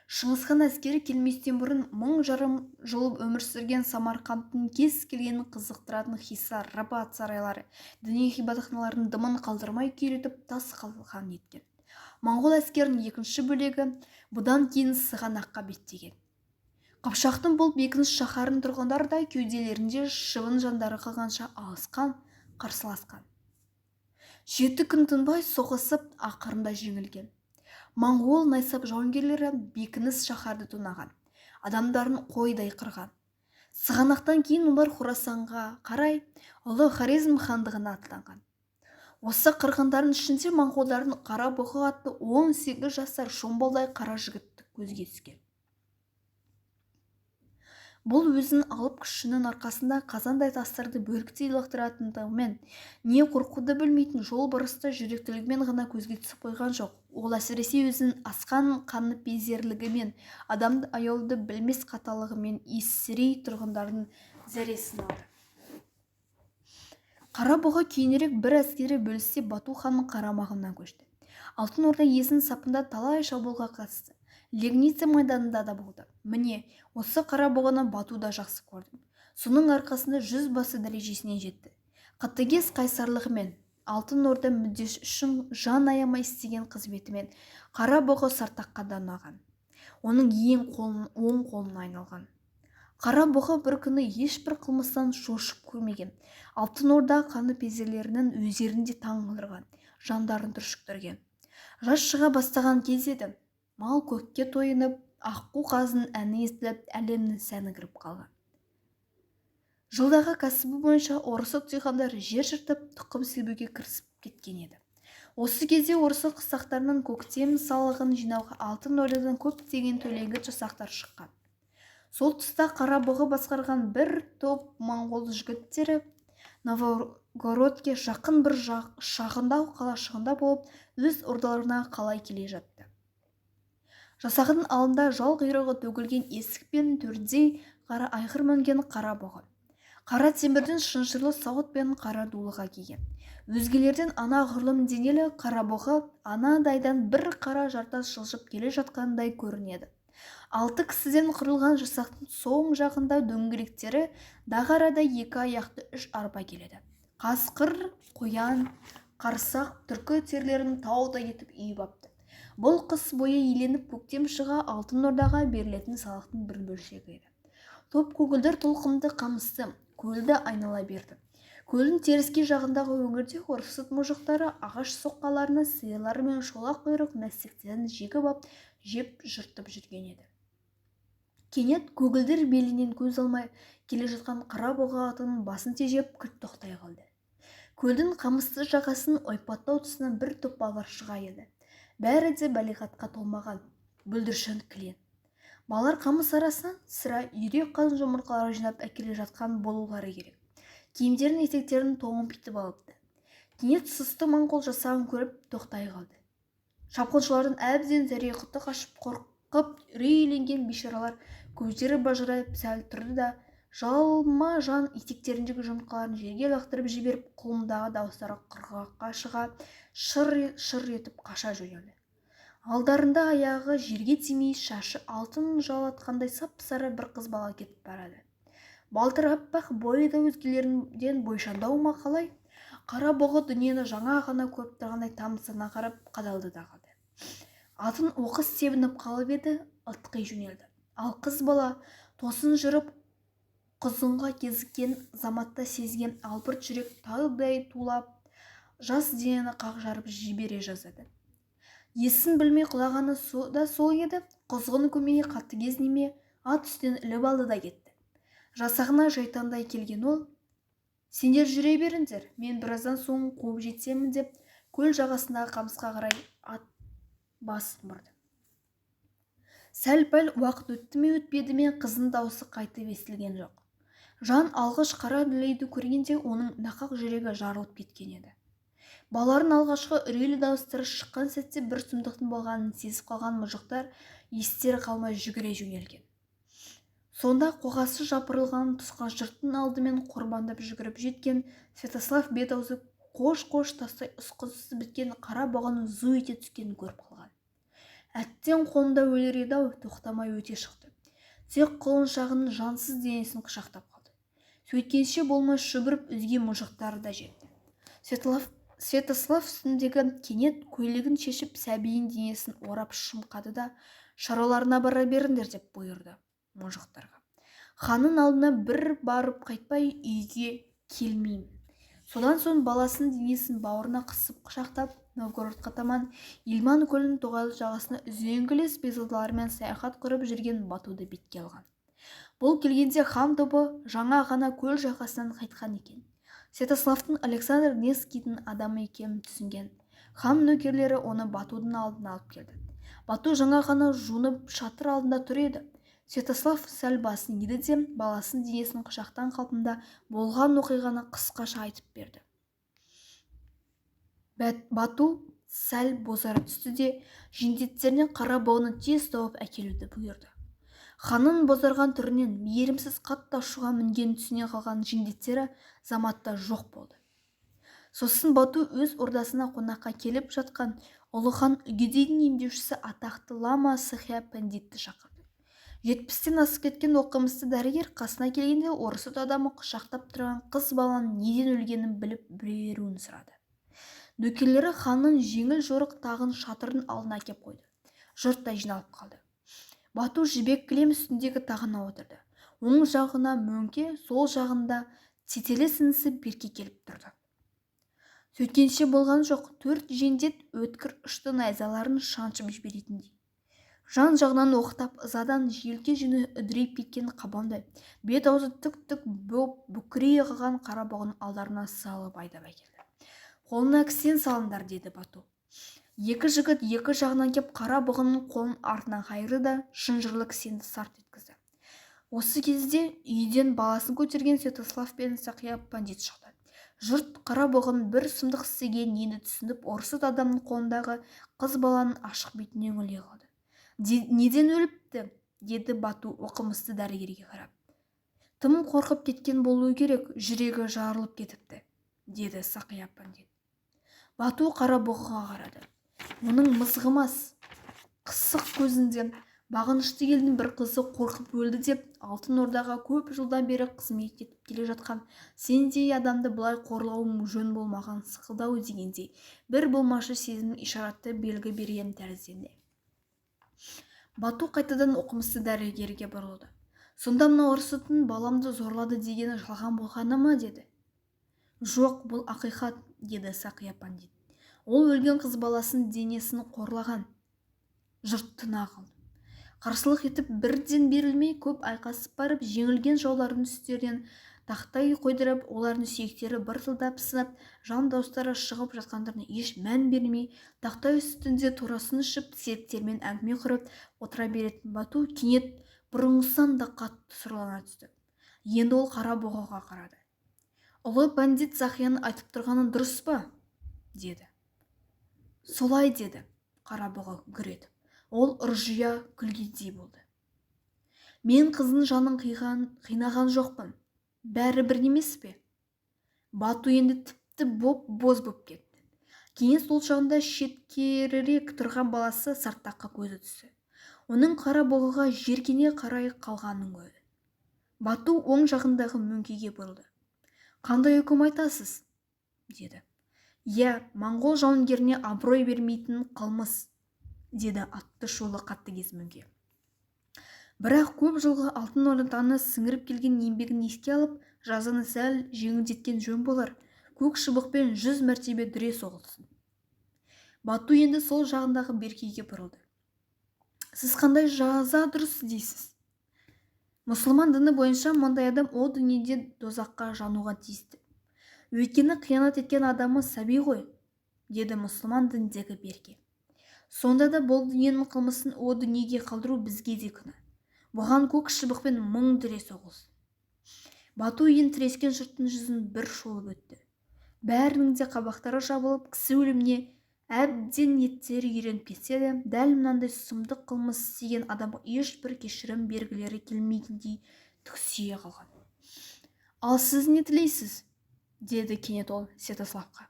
Шыңғысхан әскері келместен бұрын 1500 жыл өмір сүрген Самарқандтың кез келгенін қызықтыратын Хисар, Рабат сарайлары, діни ғибадатханалардың дымын қалдырмай күйретіп тас қалқан еткен. Моңғол әскерінің екінші бөлегі бұдан кейін Сығанаққа беттеген. Қыпшақтың бұл бекініс шаһарының тұрғындары да кеуделерінде шыбын жандары қалғанша алысқан, қарсыласқан. 7 күн тынбай соғысып, ақырында жеңілген. Моңғол найсап жауынгерлері бекініс шаһарды тонаған, адамдарын қойдай қырған. Сығанақтан кейін олар Хорасанға қарай ұлы Хорезм хандығына аттанған. Осы қырғындардың ішінде моңғолдардың Қара Бұғы атты 18 жасар шомбалдай қара жігіт көзге түскен. Бұл өзінің алып күшінің арқасында қазандай тастарды бөріктей лақтыратындығымен, не қорқуды білмейтін жолбарысты жүректілігімен ғана көзге түсіп қойған жоқ. Ол әсіресе өзінің асқан қаныпезерлігімен, адамды аяуды білмес қаталығымен Есірей тұрғындардың зәресін алды. Қара Бұғы кейінірек бір әскері бөлісте Бату ханның қарамағына көшті. Алтын Орда иесінің сапында талай шабуылға қатысты. Легница майданында да болды. Міне, осы Қара Бұғыны Бату да жақсы көрді. Соның арқасында жүз басы дәрежесіне жетті. Қатыгез қайсарлығымен, Алтын Орда мүддесі үшін жан аямай істеген қызметімен Қара Бұғы Сартаққа да ұнаған. Оның ең оң қолына айналған. Қара Бұғы бір күні ешбір қылмыстан шошып көрмеген. Алтын Орда қаныпезерлерінің өздерін де таң қалдырған, жандарын түршіктірген. Жаз шыға бастаған кез еді. Мал көкке тойынып, аққу қазының әні естіліп, әлемнің сәні кіріп қалған. Жылдағы кәсібі бойынша орысот диқандар жер жыртып, тұқым себуге кірісіп кеткен еді. Осы кезде орысот қыстақтарының көктем салығын жинауға Алтын Ордадан көптеген төлеңгіт жасақтар шыққан. Сол тұста Қара Бұғы басқарған бір топ моңғол жігіттері Новгородке жақын бір шағындау қалашығында болып, өз ордаларына қалай келе жатты. Жасағының алдында жал құйрығы төгілген есік пен төрдей қара айғыр мінген Қара Бұғы. Қара темірден шынжырлы сауыт пен қара дулыға киген. Өзгелерден анағұрлым денелі Қара Бұғы анадайдан бір қара жартас жылжып келе жатқандай көрінеді. 6 кісіден құрылған жасақтың соң жағында дөңгелектері дағарада 2 аяқты 3 арба келеді. Қасқыр, қоян, қарсақ, түркі терілерін таудай етіп үйіп апты. Бұл қыс бойы еленіп көктем шыға Алтын Ордаға берілетін салықтың бір бөлшегі еді. Топ көгілдір толқынды қамысты көлді айнала берді. Көлдің теріскей жағындағы өңірде орысот мұжықтары ағаш соққаларына сиырлары мен шолақ құйрық мәстектерін жегіп ап, жеп жыртып жүрген еді. Кенет көгілдір белінен көз алмай келе жатқан Қара Бұғы атының басын тежеп кілт тоқтай қалды. Көлдің қамысты жағасын ойпаттау тұсынан бір топ балалар шыға еді. Бәрі де балиғатқа толмаған, бүлдіршін кілең. Балалар қамыс арасынан сірә үйрек қазын жұмыртқалары жинап әкеле жатқан болулары керек. Киімдерін етектерін тоңып итіп алыпты. Кенет сұсты моңғол жасағын көріп тоқтай қалды. Шапқыншылардың әбден зәре құты қашып қорқып үрейленген бейшаралар көздері бажырайып сәл тұрды да жалма-жан етектеріндегі жұмыртқаларын жерге лақтырып жіберіп, құлындағы дауыстары құрғаққа шыға шыр-шыр етіп қаша жөнелді. Алдарында аяғы жерге тимей, шашы алтын жалатқандай сап-сары бір қыз бала кетіп барады. Балтыр аппақ, бойы да өзгелерден бойшаңдау ма қалай? Қара Бұғы дүниені жаңа ғана көріп тұрғандай тамсана қарап қадалды да қалды. Атын оқыс тебініп қалып еді, ытқи жөнелді. Ал қыз бала тосын жүріп Құзғынға кезіккенін заматта сезген албырт жүрек таудай тулап, жас денені қақ жарып жібере жаздады. Есін білмей құлағаны да сол еді, құзғын көмейі қатыгез неме ат үстінен іліп алды да кетті. Жасағына жайтандай келген ол, «Сендер жүре беріңдер, мен біраздан соң қуып жетемін», деп көл жағасындағы қамысқа қарай ат басын бұрды. Сәл-пәл уақыт өтті ме, өтпеді ме, қыздың даусы қайтып естілген жоқ. Жан алғыш қара дүлейді көргенде оның нақақ жүрегі жарылып кеткен еді. Балалардың алғашқы үрейлі дауыстары шыққан сәтте бір сұмдықтың болғанын сезіп қалған мұжықтар естері қалмай жүгіре жөнелген. Сонда қоғасы жапырылған тұсқа жұрттың алдымен қорбаңдап жүгіріп жеткен Святослав бет-аузы қош-қош тастай ұсқынсыз біткен қара бұғының зу ете түскенін көріп қалған. Әттең, қолында өлер еді-ау, тоқтамай өте шықты. Тек құлыншағының жансыз денесін құшақтап қалды. Сөйткенше болмай шұбырып өзге мұжықтары да жетті. Святослав үстіндегі кенет көйлегін шешіп, сәбиінің денесін орап шымқады да, шаруаларына бара беріңдер деп бұйырды мұжықтарға. Ханның алдына бір барып қайтпай үйге келмеймін. Содан соң баласының денесін бауырына қысып құшақтап, Новгородқа таман Ильман көлінің тоғайлы жағасына үзеңгілес бекзадаларымен саяхат құрып жүрген Батуды бетке алған. Бұл келгенде хан тобы жаңа ғана көл жағасынан қайтқан екен. Святославтың Александр Невскийдің адамы екенін түсінген хан нөкерлері оны Батудың алдына алып келді. Бату жаңа ғана жуынып шатыр алдында тұр еді. Святослав сәл басын иді де, баласының денесін құшақтан қалпында болған оқиғаны қысқаша айтып берді. Бату сәл бозара түсті де, жендеттеріне қара бұғыны тез тауып әкелуді бұйырды. Ханның бозарған түрінен мейірімсіз қатты ашуға мінгенін түсіне қалған жендеттері заматта жоқ болды. Сосын Бату өз ордасына қонаққа келіп жатқан ұлы хан Үгедейдің емдеушісі атақты лама Сықия пандитті шақырды. 70-тен асып кеткен оқымысты дәрігер қасына келгенде орысот адамы құшақтап тұрған қыз баланың неден өлгенін біліп беруін сұрады. Нөкерлері ханның жеңіл жорық тағын шатырдың алдына әкеп қойды. Жұрт та жиналып қалды. Бату жібек кілем үстіндегі тағына отырды. Оң жағына Мөңке, сол жағында тетелес інісі Берке келіп тұрды. Сөйткенше болған жоқ, төрт жендет өткір ұшты найзаларын шаншып жіберетіндей. Жан жағынан оқтап, ызадан желке жүні үдірейіп кеткен қабандай, бет аузы түк-түк боп бүкірейе қалған қара бұғының алдарына салып айдап әкелді. Қолына кісен салыңдар, деді Бату. Екі жігіт екі жағынан кеп қара бұғының қолын артынан қайырды да, шынжырлы кісенді сарт еткізді. Осы кезде үйден баласын көтерген Святослав пен Сақия пандит шықты. Жұрт қара бұғының бір сұмдық істегенін енді түсініп, орысот адамның қолындағы қыз баланың ашық бетіне үңіле қалды. Неден өліпті? Деді Бату оқымысты дәрігерге қарап. Тым қорқып кеткен болуы керек, жүрегі жарылып кетіпті, деді Сақия пандит. Бату қара бұғыға қарады. Оның мызғымас қысық көзінде бағынышты елдің бір қызы қорқып өлді деп Алтын Ордаға көп жылдан бері қызмет етіп келе жатқан сендей адамды бұлай қорлауым жөн болмаған сықылдау дегендей бір болмашы сезім ишаратты белгі берген тәрізденді. Бату қайтадан оқымысты дәрігерге бұрылды. Сонда мына орысотың баламды зорлады дегені жалған болғаны ма, деді. Жоқ, бұл ақиқат, деді Сақия пандит. Ол өлген қыз баласының денесін қорлаған. Жұрт тына қалды. Қарсылық етіп бірден берілмей көп айқасып барып жеңілген жаулардың үстерінен тақтай қойдырып, олардың сүйектері быртылдап сынып, жан дауыстары шығып жатқандарына еш мән бермей, тақтай үстінде торасын ішіп, серіктерімен әңгіме құрып отыра беретін Бату кенет бұрынғысынан да қатты сұрлана түсті. Енді ол қара бұғыға қарады. Ұлы пандит Сақияның айтып тұрғаны дұрыс па? Деді. Солай, деді қара бұғы гүр етіп. Ол ыржия күлгендей болды. Мен қыздың жанын қинаған жоқпын. Бәрі бір емес пе? Бату енді тіпті боп-боз боп кетті. Кенет сол жағында шеткерірек тұрған баласы Сартаққа көзі түсті. Оның қара бұғыға жеркене қарай қалғанын көрді. Бату оң жағындағы Мөңкеге бұрылды. Қандай үкім айтасыз? Деді. Иә, моңғол жауынгеріне абырой бермейтін қылмыс, деді атты шулы қатыгез Мөңке. Бірақ көп жылғы Алтын Орданың сіңіріп келген еңбегін еске алып, жазаны сәл жеңілдеткен жөн болар. Көк шыбықпен 100 мәртебе дүре соғылсын. Бату енді сол жағындағы Беркеге бұрылды. Сіз қандай жаза дұрыс дейсіз? Мұсылман діні бойынша мұндай адам о дүниеде дозаққа жануға тиісті. Өйткені қиянат еткен адамы сәби ғой, деді мұсылман дініндегі Берке. Сонда да бұл дүниенің қылмысын о дүниеге қалдыру бізге де күнә. Бұған көк шыбықпен 1000 дүре соғылсын. Бату иін тірескен жұрттың жүзін бір шолып өтті. Бәрінің де қабақтары жабылып, кісі өліміне әбден еттері үйреніп кетсе де, дәл мынандай сұмдық қылмыс істеген адамға ешбір кешірім бергілері келмейтіндей түксие қалған. Ал сіз не тілейсіз? Деді кенет ол Святославқа.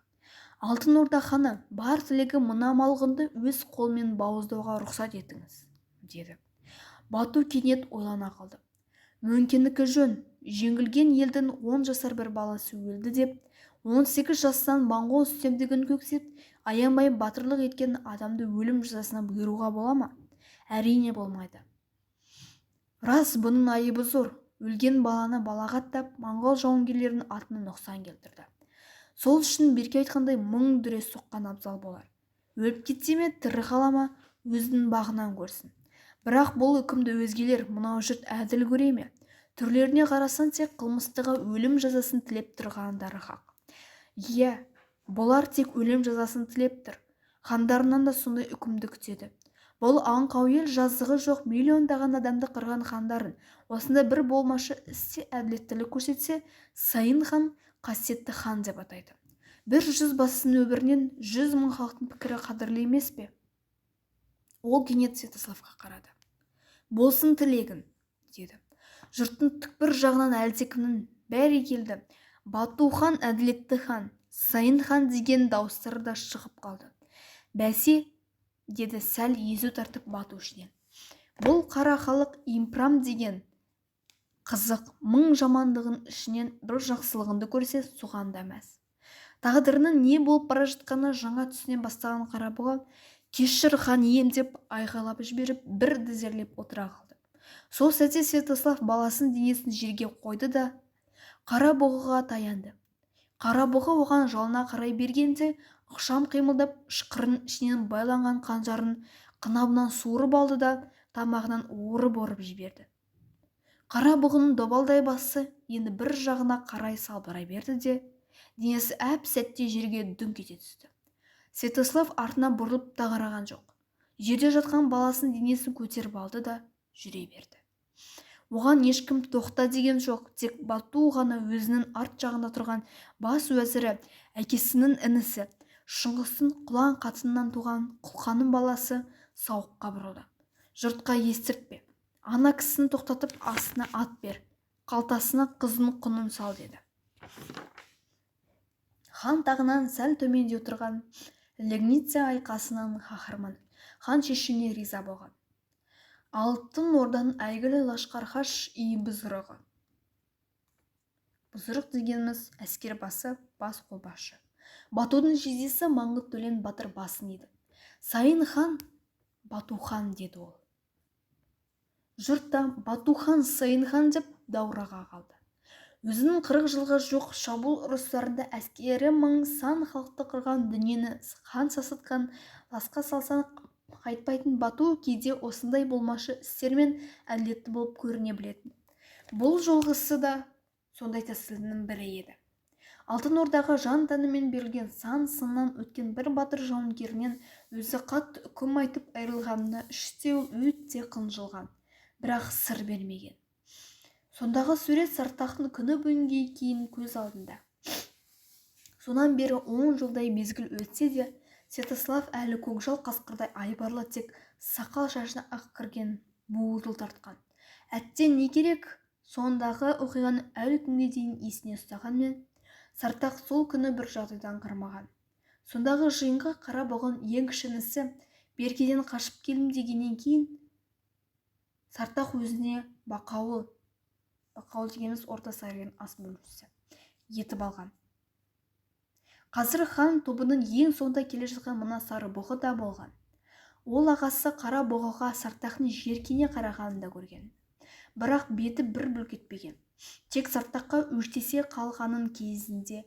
Алтын Орда ханы, бар тілегі мына малғұнды өз қолымен бауыздауға рұқсат етіңіз, деді. Бату кенет ойлана қалды. Мөңкенікі жөн, жеңілген елдің 10 жасар бір баласы өлді деп, 18 жастан моңғол үстемдігін көксеп, аянбай батырлық еткен адамды өлім жазасына бұйыруға бола ма? Әрине болмайды. Рас, бұның айыбы зор. Өлген баланы балағаттап, моңғол жауынгерлерінің атына нұқсан келтірді. Сол үшін Берке айтқандай 1000 дүре соққан абзал болар. Өліп кетсе ме, тірі қала ма, өзінің бағынан көрсін. Бірақ бұл үкімді өзгелер, мынау жұрт әділ көре ме? Түрлеріне қарасан тек қылмыстыға өлім жазасын тілеп тұрғандары хақ. Иә, бұлар тек өлім жазасын тілеп тұр. Хандарынан да сондай үкімді күтеді. Бұл аңқау ел жазығы жоқ миллиондаған адамды қырған хандарын осында бір болмашы істе әділеттілік көрсетсе, Сайын хан қасиетті хан деп атайды. Бір жүз басының өмірінен 100 мың халықтың пікірі қадірлі емес пе? Ол кенет Святославқа қарады. Болсын тілегін, деді. Жұрттың түкпір жағынан әлдекімнің бәрі келді. Бату хан әділетті хан, Сайын хан деген дауыстары да шығып қалды. Бәсе, деді сәл езу тартып Бату ішінен. Бұл қара халық импрам деген қызық, мың жамандығын ішінен бір жақсылығынды көрсе, соған да мәз. Тағдырының не болып бара жатқанына жаңа түсіне бастаған Қарабұға кешір хан ием деп айғайлап жіберіп, бір дізерлеп отыра қалды. Сол сәтте Святослав баласының денесін жерге қойды да Қарабұғыға таянды. Қарабұғы оған жалына қарай бергенде, ықшам қимылдап, ышқырының ішінен байланған қанжарын қынабынан суырып алды да тамағынан орып-орып жіберді. Қарабұғының добалдай басы енді бір жағына қарай салбырай берді де, денесі әп-сәтте жерге дүңк ете түсті. Святослав артына бұрылып та қараған жоқ. Жерде жатқан баласының денесін көтеріп алды да жүре берді. Оған ешкім тоқта деген жоқ, тек Бату ғана өзінің арт жағында тұрған бас уәзірі, әкесінің інісі, Шыңғыстың құлан қатынынан туған Құлқаның баласы Сауыққа бұрылды. Жұртқа естіртпе, ана кісіні тоқтатып астына ат бер, қалтасына қыздың құнын сал, деді. Хан тағынан сәл төменде отырған Легница айқасының қаһарманы хан шешіміне риза болған. Алтын Орданың әйгілі лашқархаш и бұзырығы. Бұзырық дегеніміз әскер басы, бас қолбасшы. Батудың жездесі Маңғыт Төлен батыр басын иді. Сайын хан, Бату хан, деді ол. Жұрт та Бату хан, Сайын хан деп даурыға қалды. Өзінің 40 жылға жуық шабуыл ұрыстарында әскері мың сан халықты қырған, дүниені хан сасытқан, ласқа салсаң қайтпайтын Бату кейде осындай болмашы істермен әділетті болып көріне білетін. Бұл жолғысы да сондай тәсілінің бірі еді. Алтын Ордаға жан тәнімен берілген сан сыннан өткен бір батыр жауынгерінен өзі қатты үкім айтып айырылғанына іштей ол өте қынжылған, бірақ сыр бермеген. Сондағы сурет Сартақтың күні бүгінге кейін көз алдында. Сонан бері 10 жылдай мезгіл өтсе де, Святослав әлі көкжал қасқырдай айбарлы, тек сақал шашына ақ кірген буырыл тартқан. Әттең не керек, сондағы оқиғаны әлі күнге дейін есіне ұстағанмен, Сартақ сол күні бір жағдайдан қармаған. Сондағы жиынға Қарабұғының ең кіші інісі Беркеден қашып келдім дегеннен кейін Сартақ өзіне бақауыл, бақауыл дегеніміз орта сарайдың ас бөлушісі, етіп алған. Қазір хан тобының ең соңында келе жатқан мына Сарыбұғы да болған. Ол ағасы Қара Бұғыға Сартақтың жеркене қарағанын да көрген. Бірақ беті бір бүлк етпеген. Тек Сартаққа өштесе қалғанын кезінде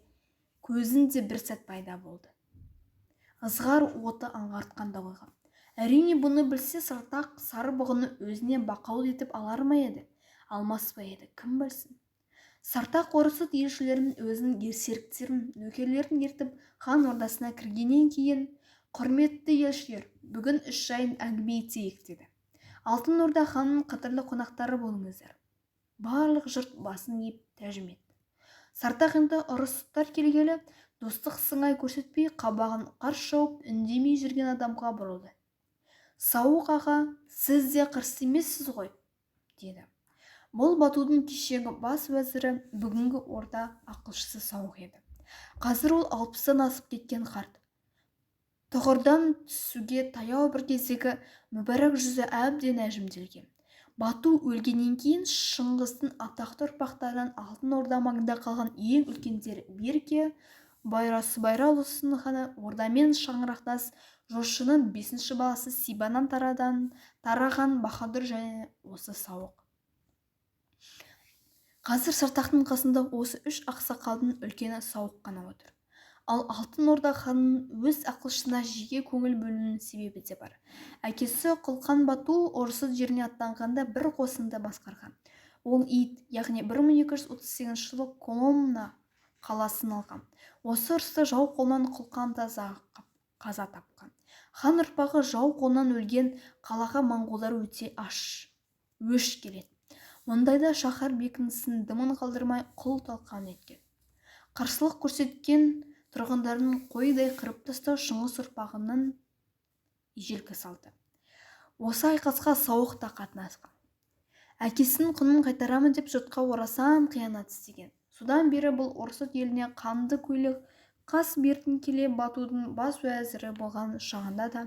көзінде бір сәт пайда болды. Ызғар оты аңғартқан да қойған. Әрине, бұны білсе, Сартақ сары бұғыны өзіне бақауыл етіп алар ма еді, алмас па еді, кім білсін. Сартақ орысыт елшілерін, өзінің серіктерін, нөкерлерін ертіп хан ордасына кіргеннен кейін: «Құрметті елшілер, бүгін іс жайын әңгіме етейік», – деді. «Алтын Орда ханының қадірлі қонақтары болыңыздар». Барлық жұрт басын иіп тәжім етті. Сартақ енді ұрысыттар келгелі достық сыңай көрсетпей, қабағын қарс жауып, үндемей жүрген адамға бұрылды. «Сауық аға, сіз де қарсы емессіз ғой», – деді. Бұл Батудың кешегі бас уәзірі, бүгінгі орда ақылшысы Сауық еді. Қазір ол 60-тан асып кеткен қарт. Тұғырдан түсуге таяу бір кездегі мүбәрак жүзі әбден әжімделген. Бату өлгеннен кейін Шыңғыстың атақты ұрпақтарынан Алтын Орда маңында қалған ең үлкендері Берке, Бұйра, Сұбайра ұлысының ханы, Ордамен шаңырақтас Жошының бесінші баласы Сибаннан тараған Баһадүр және осы Сауық. Қазір Сартақтың қасында осы үш ақсақалдың үлкені Сауық қана отыр. Ал Алтын Орда ханының өз ақылшысына жеке көңіл бөлуінің себебі де бар. Әкесі Құлқан Бату Орысыт жеріне аттанғанда бір қосынды басқарған. Ол ит, яғни 1238 жылы Коломна қаласын алған. Осы ұрыста жау қолынан Құлқан қаза тапқан. Хан ұрпағы жау қолынан өлген қалаға моңғолдар өте өш келеді. Мұндайда шаһар бекінісін дымын қалдырмай құл талқан еткен. Қарсылық көрсеткен тұрғындарын қойдай қырып тастау Шыңғыс ұрпағының ежелгі салты. Осы айқасқа Сауық та қатынасқан. Әкесінің құнын қайтарамын деп жұртқа орасан қиянат істеген. Содан бері бұл Орысыт еліне қанды көйлек қас бертін келе Батудың бас уәзірі болған шағында да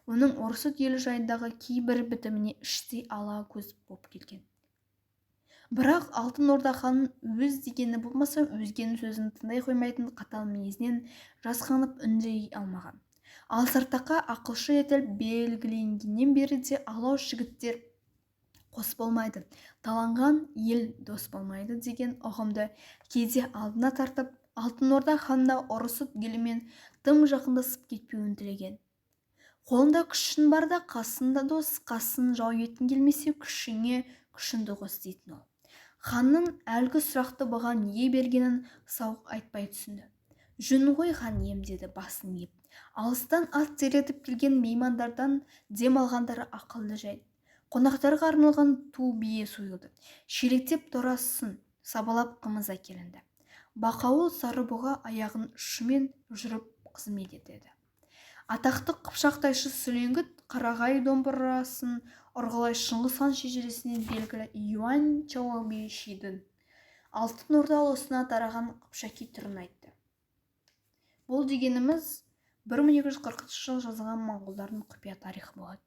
оның Орысыт елі жайындағы кейбір бітіміне іштей ала көз боп келген. Бірақ Алтын Орда ханының өз дегені болмаса, өзгенің сөзін тыңдай қоймайтын қатал мінезінен жасқанып үндей алмаған. Ал Сартаққа ақылшы етіліп белгіленгеннен бері де алау жігіттер қос болмайды, таланған ел дос болмайды деген ұғымды кейде алдына тартып, Алтын Орда ханына Орысыт елімен тым жақындасып кетпеуін тілеген. Қолында күшің барда қасында дос, қасын жау еткің келмесе, күшіңе күшіңді қос дейтін ол. Ханның әлгі сұрақты бұған неге бергенін Сауық айтпай түсінді. «Жөн ғой, хан ием», – деді басын иіп. Алыстан ат терлетіп келген меймандардан дем алғандары ақылды жай. Қонақтарға арналған ту бие сойылды. Шелектеп торасын сабалап қымыз әкелінді. Бақауыл Сарыбұға аяғының ұшымен жүріп қызмет етеді. Атақты қыпшақ тайшы Сүлеңгіт қарағай домбырасын ұрғылай Шыңғыс хан шежіресінен белгілі Юань Чаобишидің Алтын Орда ұлысына тараған қыпшаки түрін айтты. Бұл дегеніміз 1240 жылы жазылған моңғолдардың құпия тарихы болады.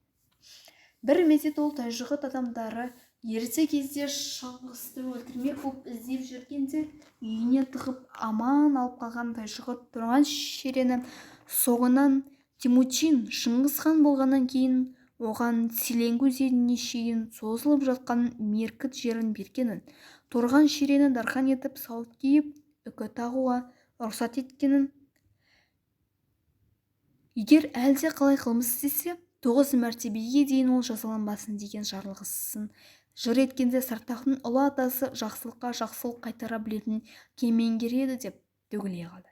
Бір мезет ол тайжығыт адамдары ерте кезде Шыңғысты өлтірмек болып іздеп жүргенде үйіне тығып аман алып қалған тайжығыт Тұрған Шерені, соңынан Темучин Шыңғыс хан болғаннан кейін оған Селенгі өзеніне шейін созылып жатқан меркіт жерін бергенін, Торған Шерені дархан етіп сауыт киіп, үкі тағуға рұқсат еткенін, егер әлде қалай қылмыс істесе, тоғыз мәртебеге дейін ол жазаланбасын деген жарлығысын жыр еткенде, Сартақтың ұлы атасы жақсылыққа жақсылық қайтара білетін кемеңгер еді деп төгіле қалды.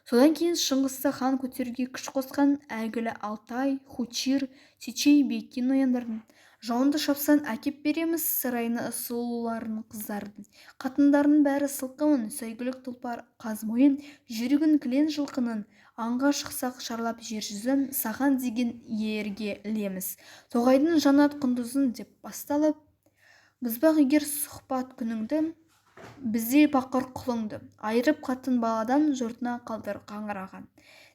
Содан кейін Шыңғысты хан көтеруге күш қосқан әйгілі Алтай, Хучир, Чечей, Бекин нояндардың «Жауынды шапсаң, әкеп береміз сарайына сұлуларын, қыздарын, қатындарының бәрі сылқымын, сәйгүлік тұлпар, қазмойын, жүйрігін кілең жылқының, аңға шықсақ шарлап жер жүзін, саған деген ерге ілеміз тоғайдың жанат құндызын» деп басталып, «Бұзбақ егер сұхбат күніңді, біздей пақыр құлыңды, айырып қатын баладан, жұртына қалдыр қаңыраған»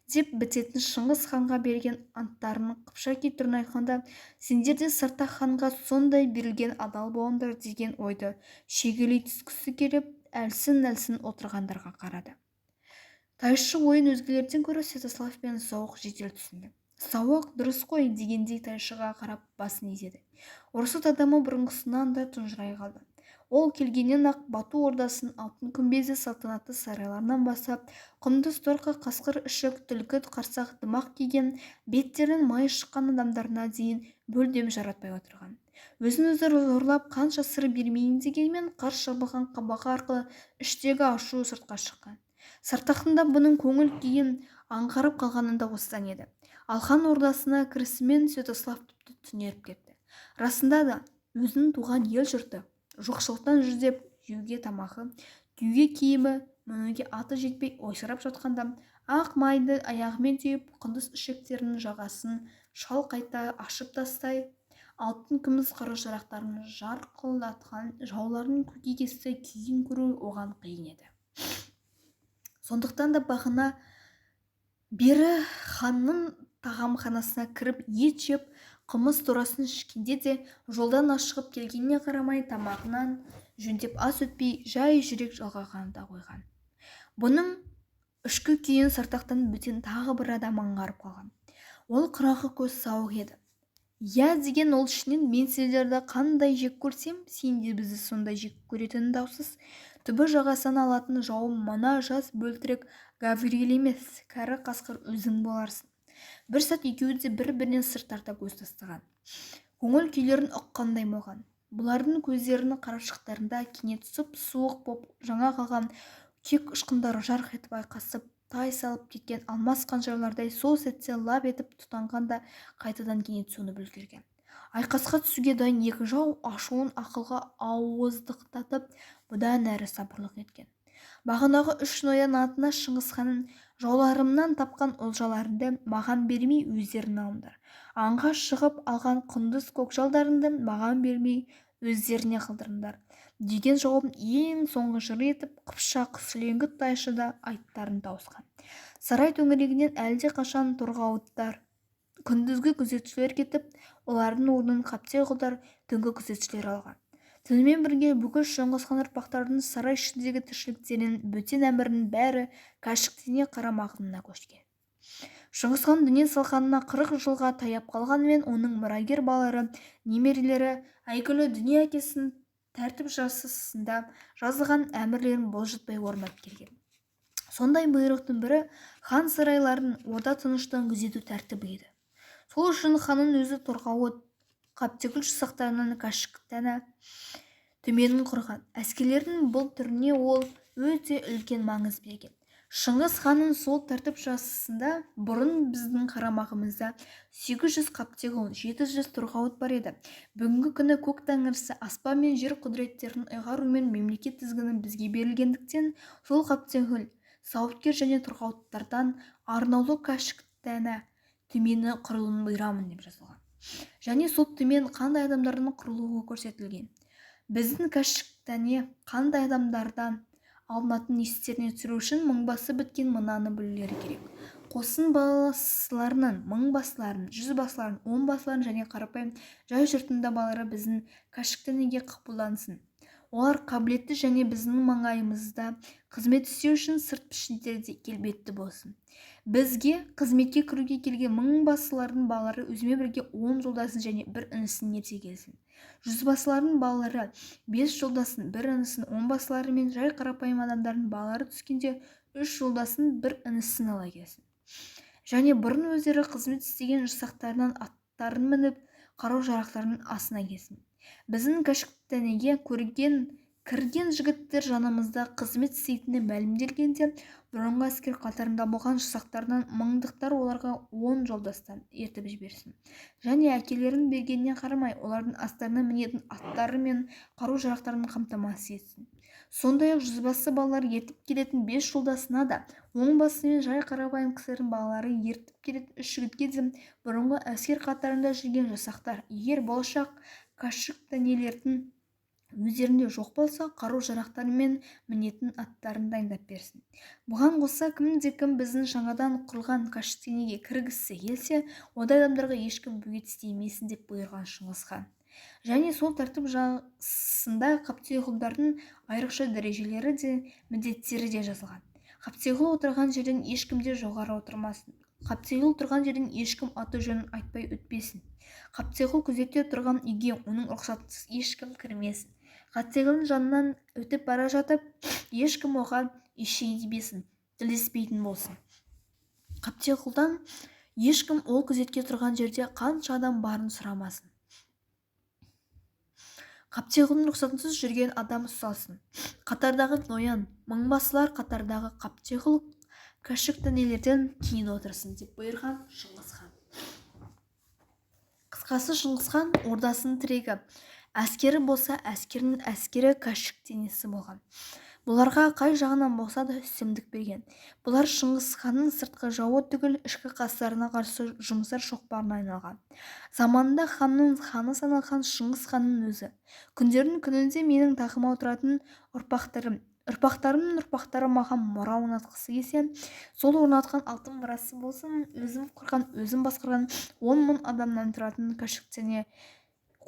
деп бітетін Шыңғыс ханға берген анттарын қыпшаки түрін айтқанда, сендер де Сартақ ханға сондай берілген адал болыңдар деген ойды шегелей түскісі келіп, әлсін-әлсін отырғандарға қарады. Тайшы ойын өзгелерден гөрі Святослав пен Сауық жедел түсінді. Сауық дұрыс қой дегендей тайшыға қарап басын изеді. Орұсут адамы бұрынғысынан да тұнжырай қалды. Ол келгеннен-ақ Бату ордасының алтын күмбезді салтанатты сарайларынан бастап, құндыз торқа, қасқыр ішік, түлкі қарсақ тымақ киген, беттерінен май шыққан адамдарына дейін мүлдем жаратпай отырған. Өзін-өзі зорлап қанша сыр бермейін дегенмен, қарс жабылған қабағы арқылы іштегі ашуы сыртқа шыққан. Сартақтың да бұның көңіл күйін аңғарып қалғаны да осыдан еді. Ал хан ордасына кірісімен Святослав тіпті түнеріп кетті. Расында да, өзінің туған ел-жұрты жоқшылықтан жүдеп, жеуге тамағы, киюге киімі, мінуге аты жетпей ойсырап жатқанда, ақ майды аяғымен теуіп, құндыз ішектерінің жағасын шалқайта ашып тастай, алтын күміс қару-жарақтарын жарқылдатқан жауларының көкейкесті күйін көру оған қиын еді. Сондықтан да бағана бері ханның тағамханасына кіріп ет жеп, қымыз торасын ішкенде де жолдан ашығып келгеніне қарамай тамағынан жөндеп ас өтпей, жай жүрек жалғаған да қойған. Бұның ішкі күйін Сартақтан бөтен тағы бір адам аңғарып қалған. Ол қырағы көз Сауық еді. «Я» деген ол ішінен, «мен сендерді қандай жек көрсем, сен де бізді сондай жек көретінің даусыз. Түбі жағасынан алатын жауым мына жас бөлтірік Гавриил емес, кәрі қасқыр өзің боларсың». Бір сәт екеуі де бір-бірінен сыр тарта көз тастаған. Көңіл күйлерін ұққандай болған. Бұлардың көздерінің қарашықтарында кенет сұп-суық боп жаңа қалған кек ұшқындары жарқ етіп айқасып, тай салып кеткен алмас қанжарлардай сол сәтте лап етіп тұтанған да қайтадан кенет сөніп үлгерген. Айқасқа түсуге дайын екі жау ашуын ақылға ауыздықтатып, бұдан әрі сабырлық еткен. Бағанағы үш ноян атына Шыңғысханның жауларымнан тапқан олжаларыңды маған бермей өздерің алыңдар. Аңға шығып алған құндыз көкжалдарыңды маған бермей өздеріне қалдырыңдар деген жауабын ең соңғы жыры етіп, қыпшақ сүлеңгіт тайшы да айттарын тауысқан. Сарай төңірегінен әлде қашан торғауыттар, күндізгі күзетшілер кетіп, олардың орнын қаптеғұлдар, түнгі күзетшілер алған. Түнімен бірге бүкіл Шыңғысхан ұрпақтарының сарай ішіндегі тіршіліктерінен бөтен әмірінің бәрі кәшіктене қарамағына көшкен. Шыңғысхан дүние салғанына 40 жылға таяп қалғанымен, оның мұрагер балалары, немерелері әйгілі дүние әкесінің тәртіп жасысында жазылған әмірлерін бұлжытпай орындап келген. Сондай бұйрықтың бірі хан сарайларын орда тыныштығын күзету тәртібі еді. Сол үшін ханның өзі торғауыт, қаптегүл жасақтарынан кәшіктәна түменін құрған. Әскерлердің бұл түріне ол өте үлкен маңыз берген. Шыңғыс ханның сол тәртіп жасысында бұрын біздің қарамағымызда 800 қаптегүл, 700 торғауыт бар еді. Бүгінгі күні көк тәңірісі аспан мен жер құдіреттерін ұйғарумен мемлекет тізгіні бізге берілгендіктен, сол қаптегүл, сауыткер және торғауыттардан арнаулы кәшіктәна түмені құрылуын бұйырамын деп жазылған. Және сол түмен қандай адамдардың құрылуы көрсетілген. Біздің кәшіктәне қандай адамдардан алынатынын естеріне түсіру үшін мыңбасы біткен мынаны білулері керек. Қосын басыларының, мыңбасыларын, жүзбасыларын, онбасыларын және қарапайым жай жұрттың да балалары біздің кәшіктәнеге қабылдансын. Олар қабілетті және біздің маңайымызда қызмет істеу үшін сырт пішіндері де келбетті болсын. Бізге қызметке кіруге келген мыңбасылардың балалары өзімен бірге 10 жолдасын және бір інісін ерте келсін. Жүзбасылардың балалары 5 жолдасын, бір інісін, онбасылары мен жай қарапайым адамдардың балалары түскенде 3 жолдасын, бір інісін ала келсін. Және бұрын өздері қызмет істеген жасақтарынан аттарын мініп, қару-жарақтарын асына келсін. Біздің кәшіктәнеге кірген жігіттер жанымызда қызмет істейтіні мәлімделгенде, бұрынғы әскер қатарында болған жасақтарынан мыңдықтар оларға 10 жолдастан ертіп жіберсін. Және әкелерінің бергеніне қарамай, олардың астарына мінетін аттары мен қару-жарақтарын қамтамасыз етсін. Сондай-ақ жүзбасы балалар ертіп келетін 5 жолдасына да, оңбасы мен жай қарапайым кісілердің балалары ертіп келетін 3 жігітке де бұрынғы әскер қатарында жүрген жасақтар, егер болашақ кәшіктәнелердің өздерінде жоқ болса, қару-жарақтары мен мінетін аттарын дайындап берсін. Бұған қоса, кімде-кім біздің жаңадан құрылған кәшіктәнеге кіргісі келсе, ондай адамдарға ешкім бөгет істемесін деп бұйырған Шыңғысхан. Және сол тәртіп жасында қаптеғұлдардың айрықша дәрежелері де, міндеттері де жазылған. Қаптеғұл отырған жерден ешкім де жоғары отырмасын. Қаптиғұл тұрған жерден ешкім аты-жөнін айтпай өтпесін. Қаптиғұл күзетте тұрған үйге оның рұқсатынсыз ешкім кірмесін. Қаптиғұлдың жанынан өтіп бара жатып, ешкім оған ештеңе демесін, тілдеспейтін болсын. Қаптиғұлдан ешкім ол күзетке тұрған жерде қанша адам барын сұрамасын. Қаптиғұлдың рұқсатынсыз жүрген адам ұсталсын. Қатардағы ноян, мыңбасылар қатардағы Қаптиғұл кәшіктенелерден кейін отырсын, деп бұйырған Шыңғыс хан. Қысқасы, Шыңғыс хан ордасының тірегі әскері болса, әскерінің әскері кәшіктенесі болған. Бұларға қай жағынан болса да үстемдік берген. Бұлар Шыңғыс ханның сыртқы жауы түгіл, ішкі қастарына қарсы жұмсар шоқпарына айналған. Заманында ханның ханы саналған Шыңғыс ханның өзі: «Күндердің күнінде менің тағыма отыратын ұрпақтарым, ұрпақтарымның ұрпақтары маған мұра орнатқысы келсе, сол орнатқан алтын мұрасы болсын, өзім құрған, өзім басқарған 10 000 адамнан тұратын кәшіктене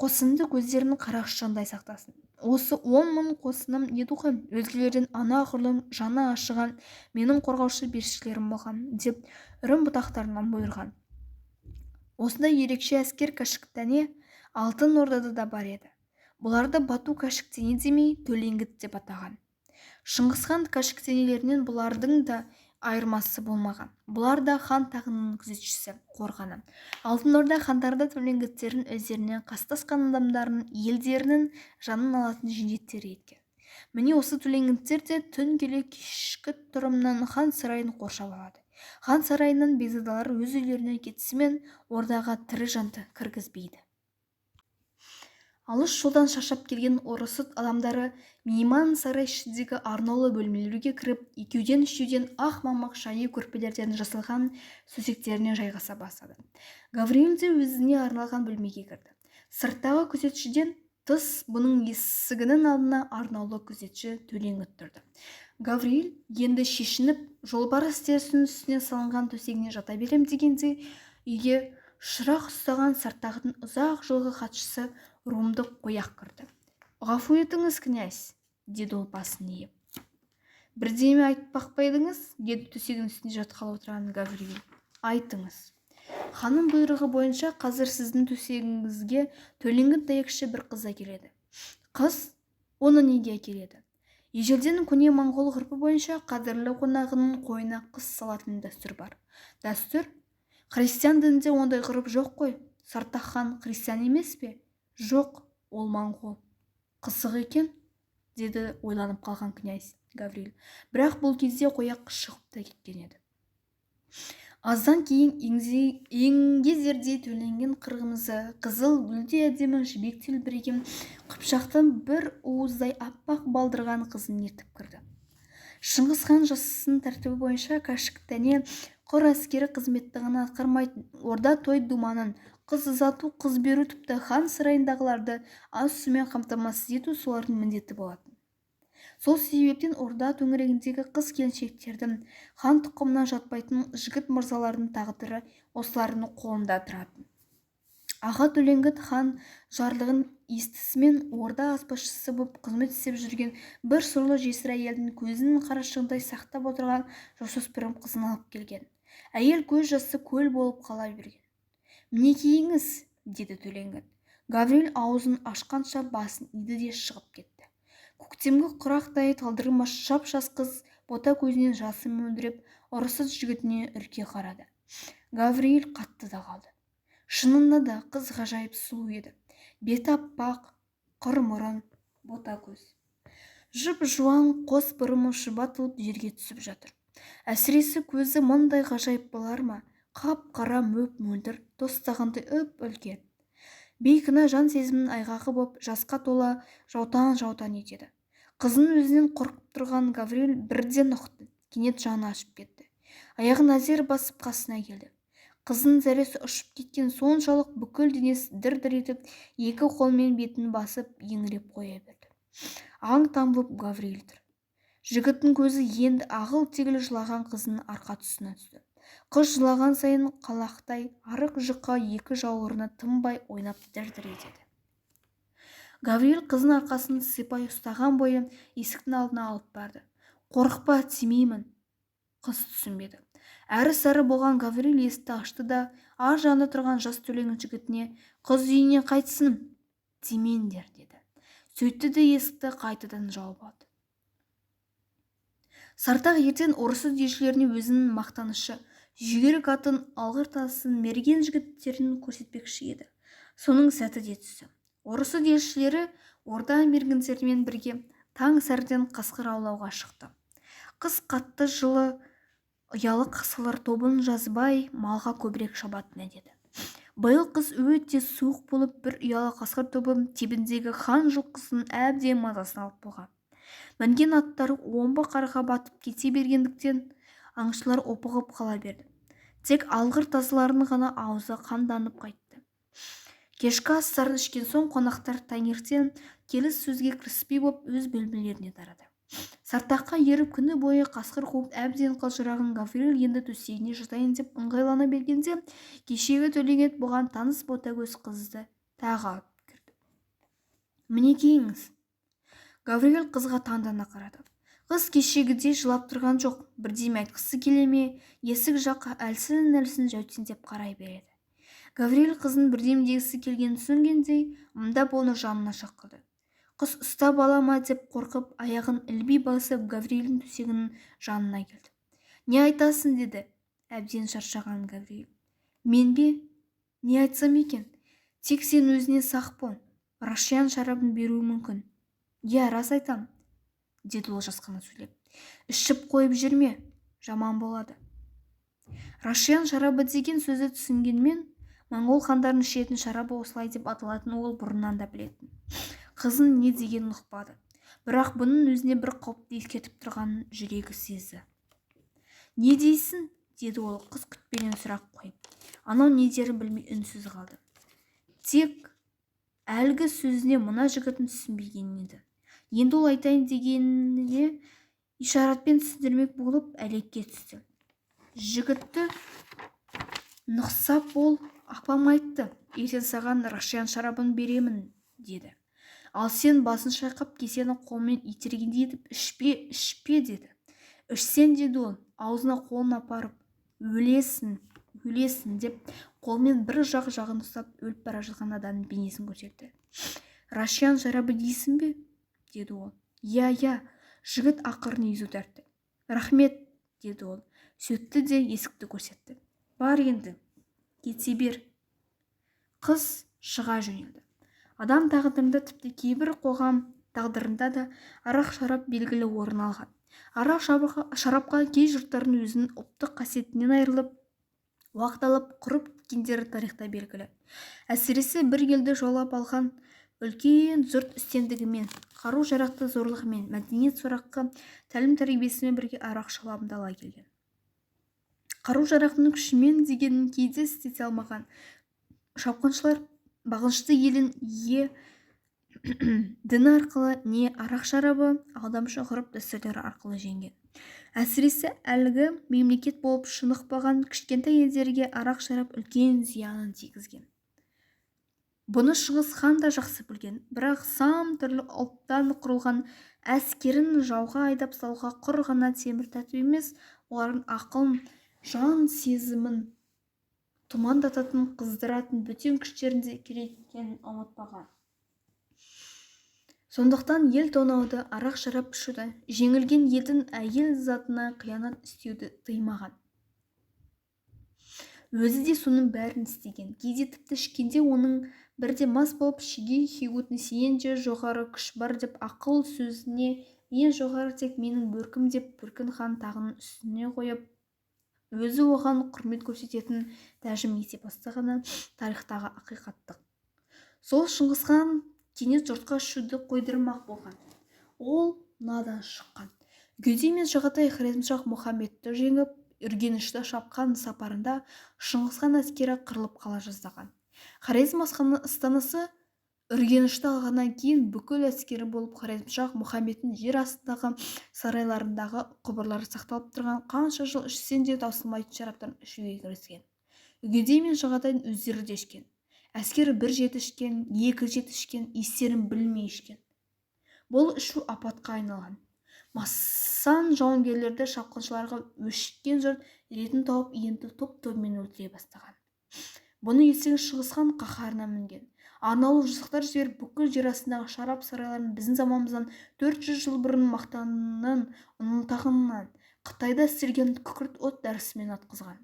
қосынымды көздерінің қарашығындай сақтасын. Осы 10 000 қосыным еді ғой өзгелерден анағұрлым жаны ашыған менің қорғаушы періштелерім болған», – деп үрім-бұтақтарынан бұйырған. Осындай ерекше әскер кәшіктәне Алтын Ордада да бар еді. Бұларды Бату кәшіктене демей, төлеңгіт деп атаған. Шыңғысхан кәшіктенелерінен бұлардың да айырмасы болмаған. Бұлар да хан тағының күзетшісі, қорғаны. Алтын Орда хандары да төлеңгіттерін өздеріне қастасқан адамдарын, елдерінің жанын алатын жендеттері еткен. Міне, осы төлеңгіттер де түн келе кешкі тұрымнан хан сарайын қоршап алады. Хан сарайынан бекзадалар өз үйлеріне кетісімен, ордаға тірі жанды кіргізбейді. Алыс жолдан шаршап келген орұсут адамдары мейман сарай ішіндегі арнаулы бөлмелерге кіріп, екеуден-үшеуден ақ мамық жайы көрпелерден жасалған төсектеріне жайғаса бастады. Гавриил де өзіне арналған бөлмеге кірді. Сырттағы күзетшіден тыс бұның есігінің алдына арнаулы күзетші төлеңгіт тұрды. Гавриил енді шешініп, жолбарыс терісінің үстіне салынған төсегіне жата берем дегенде, үйге шырақ ұстаған сырттағының ұзақ жылғы хатшысы румдық Қояқ кірді. «Ғафу етіңіз, князь», – деді ол басын иіп. «Бірдеме айтпақ па едіңіз?» – деді төсегінің үстінде жатқалы отырған Гавриил. «Айтыңыз». «Ханның бұйрығы бойынша қазір сіздің төсегіңізге төлеңгіт дәйекші бір қыз әкеледі». «Қыз? Оны неге әкеледі?» «Ежелден көне моңғол ғұрпы бойынша қадірлі қонағының қойнына қыз салатын дәстүр бар». «Дәстүр? Христиан дінінде ондай ғұрып жоқ қой. Сартақ хан христиан емес пе?» «Жоқ, ол моңғол». «Қызық екен», – деді ойланып қалған князь Гавриил. Бірақ бұл кезде Қояқ шығып та кеткен еді. Аздан кейін еңгезердей төленген, қырмызы қызыл, гүлдей әдемі, жібектей үлбіреген, қыпшақтың бір уыздай аппақ балдырған қызын ертіп кірді. Шыңғыс хан жасасының тәртібі бойынша кәшіктәне құр әскери қызметті ғана атқармайтын, орда той-думанын, қыз ұзату, қыз беру, тіпті хан сарайындағыларды ас-сумен қамтамасыз ету солардың міндеті болатын. Сол себептен орда төңірегіндегі қыз-келіншектердің, хан тұқымына жатпайтын жігіт мырзалардың тағдыры осылардың қолында тұратын. Аға төлеңгіт хан жарлығын естісімен, орда аспазшысы боп қызмет істеп жүрген бір сорлы жесір әйелдің көзінің қарашығындай сақтап отырған жасөспірім қызын алып келген. Әйел көз жасы көл болып қала берген. «Мінекейіңіз», – деді төлеңгіт. Гавриил аузын ашқанша басын иді де шығып кетті. Көктемгі құрақтай талдырмаш жап-жас қыз бота көзінен жасы мөлдіреп, ұрысыз жігітіне үрке қарады. Гавриил қатты да қалды. Шынында да қыз ғажайып сұлу еді. Беті аппақ, қыр мұрын, бота көз, жұп-жуан қос бұрымы шұбатылып жерге түсіп жатыр. Әсіресе көзі мұндай ғажайып болар ма? Қап-қара, мөп-мөлдір, тостағандай үп-үлкен. Бейкүнә жан сезімінің айғағы боп, жасқа тола жаутаң-жаутаң етеді. Қызының өзінен қорқып тұрған Гавриил бірден ұқты. Кенет жаны ашып кетті. Аяғын әзер басып қасына келді. Қыздың зәресі ұшып кеткен соншалық, бүкіл денесі дір-дір етіп, екі қолымен бетін басып, еңіреп қоя берді. Аң-таң боп Гавриил тұр. Жігіттің көзі енді ағыл-тегіл жылаған қызының арқа тұсына түсті. Қыз жылаған сайын қалақтай арық жұқа екі жауырыны тынбай ойнап дір-дір етеді. Гавриил қыздың арқасын сипай ұстаған бойы есіктің алдына алып барды. «Қорықпа, тимеймін». Қыз түсінбеді. Әрі-сәрі болған Гаврил есікті ашты да, ар жағында тұрған жас төлеңгіт жігітіне: «Қыз үйіне қайтсын, тимеңдер», – деді. Сөйтті де есікті қайтадан жауып алды. Сартақ ертең орыс елшілеріне өзінің мақтанышы, жүйрік атын, алғыр тасын, мерген жігіттерін көрсетпекші еді. Соның сәті де түсті. Орыс елшілері орда мергендерімен бірге таң сәріден қасқыр аулауға шықты. Қыс қатты, жылы ұялы қасқырлар тобын жазбай малға көбірек шабатын еді. Биыл қыс өте суық болып, бір ұялы қасқыр тобы тебіндегі хан жылқысының әбден мазасын алып болған. Мінген аттары омбы қарға батып кете бергендіктен, аңшылар опығып қала берді. Тек алғыр тазыларының ғана аузы қанданып қайтты. Кешкі астарын ішкен соң қонақтар таңертең келіс сөзге кіріспей боп өз бөлмелеріне тарады. Сартаққа еріп күні бойы қасқыр қуып әбден қалжыраған Гаврил енді төсегіне жатайын деп ыңғайлана бергенде, кешегі төлеңгіт бұған таныс ботагөз қызды тағы алып кірді. «Мінекейіңіз!» Гаврил қызға таңдана қарады. Қыз кешегідей жылап тұрған жоқ, бірдеме айтқысы келе ме, есік жаққа әлсін-әлсін жәутеңдеп қарай береді. Гаврил қыздың бірдеме дегісі келгенін түсінгендей, ымдап оны жанына шақырды. Қыз ұстап ала ма деп қорқып, аяғын ілби басып Гаврилдің төсегінің жанына келді. «Не айтасың?» – деді әбден шаршаған Гаврил. «Мен бе? Не айтсам екен? Тек сен өзіне сақ бол. Рашиян шарабын беруі мүмкін». «Иә, рас айтам», – деді ол жасқана сөйлеп. «Ішіп қойып жүрме, жаман болады». Рашиян шарабы деген сөзді түсінгенмен, моңғол хандарының ішетін шарабы осылай деп аталатынын ол бұрыннан да білетін. Қызын не дегенін ұқпады. Бірақ бұның өзіне бір қауіпті ескертіп тұрғанын жүрегі сезді. «Не дейсің?» – деді ол қыз күтпеген сұрақ қойып. Анау не дерін білмей үнсіз қалды. Тек әлгі сөзіне мына жігіттің түсінбегенін еді. Енді ол айтайын дегеніне ишаратпен түсіндірмек болып әлекке түсті. Жігітті нұқсап ол: «Апам айтты, ертең саған рашиян шарабын беремін деді. Ал сен басын шайқап, кесені қолмен итергендей етіп, ішпе, ішпе деді. Ішсең, – деді ол аузына қолын апарып, – өлесің, өлесің», – деп қолмен бір жақ жағын ұстап, өліп бара жатқан адамның бейнесін көрсетті. «Рашиян шарабы дейсің бе?» – деді ол. «Иә, иә». Жігіт ақырын езу тартты. «Рахмет», – деді ол. Сөйтті де есікті көрсетті. «Бар енді, кете бер». Қыз шыға жөнелді. Адам тағдырында, тіпті кейбір қоғам тағдырында да арақ-шарап белгілі орын алған. Арақ шарапқа кей жұрттардың өзінің ұлттық қасиетінен айырылып, уақталып, құрып кеткендері тарихта белгілі. Әсіресе бір елді жаулап алған үлкен жұрт үстемдігімен, қару-жарақты зорлығымен, мәдениет сорақы тәлім-тәрбиесімен бірге арақ шалабын ала келген. Қару-жарақтың күшімен дегенін кейде істете алмаған шапқыншылар бағынышты елін е діні арқылы, не арақ-шарабы, алдамшы ғұрып дәстүрлері арқылы жеңген. Әсіресе әлгі мемлекет болып шынықпаған кішкентай елдерге арақ-шарап үлкен зиянын тигізген. Бұны Шыңғыс хан да жақсы білген, бірақ сан түрлі ұлттан құрылған әскерін жауға айдап салуға құр ғана темір тәртіп емес, олардың ақылын, жан сезімін тұмандататын, қыздыратын бөтен күштердің де керек екенін ұмытпаған. Сондықтан ел тонауды, арақ-шарап ішуді, жеңілген елдің әйел затына қиянат істеуді тыймаған. Өзі де соның бәрін істеген. Кейде тіпті ішкенде оның бірде мас болып, шеге хегутін сенен де жоғары күш бар деп, ақыл сөзіне ең жоғары тек менің бөркім деп, бөркін хан тағының үстіне қойып, өзі оған құрмет көрсететін тәжім ете бастағаны тарихтағы ақиқаттық. Сол Шыңғысхан кенет жұртқа ішуді қойдырмақ болған. Ол надан шыққан. Үгедей мен Жағатай Хорезмшах Мұхаммедті жеңіп, Үргенішті шапқан сапарында Шыңғысхан әскері қырылып қала жаздаған. Хорезм астанасы Үргенішті алғаннан кейін бүкіл әскері болып Хорезмшах Мұхаммедтің жер астындағы сарайларындағы құбырлары сақталып тұрған қанша жыл ішсең де таусылмайтын шараптарын ішуге кіріскен. Үгедей мен Жағатайдың өздері де ішкен. Әскер бір жеті ішкен, екі жеті ішкен, естерін білмей ішкен. Бұл ішу апатқа айналған. Масан жауынгерлерді шапқыншыларға өшіккен жұрт ретін тауып енді топ-тобымен өлтіре бастаған. Бұны естіген Шыңғысхан қаһарына мінген. Арнаулы жасақтар жіберіп, бүкіл жер астындағы шарап сарайларын біздің заманымыздан 400 жыл бұрын мақтаның ұнтағынан Қытайда істелген күкірт от дәрісімен атқызған.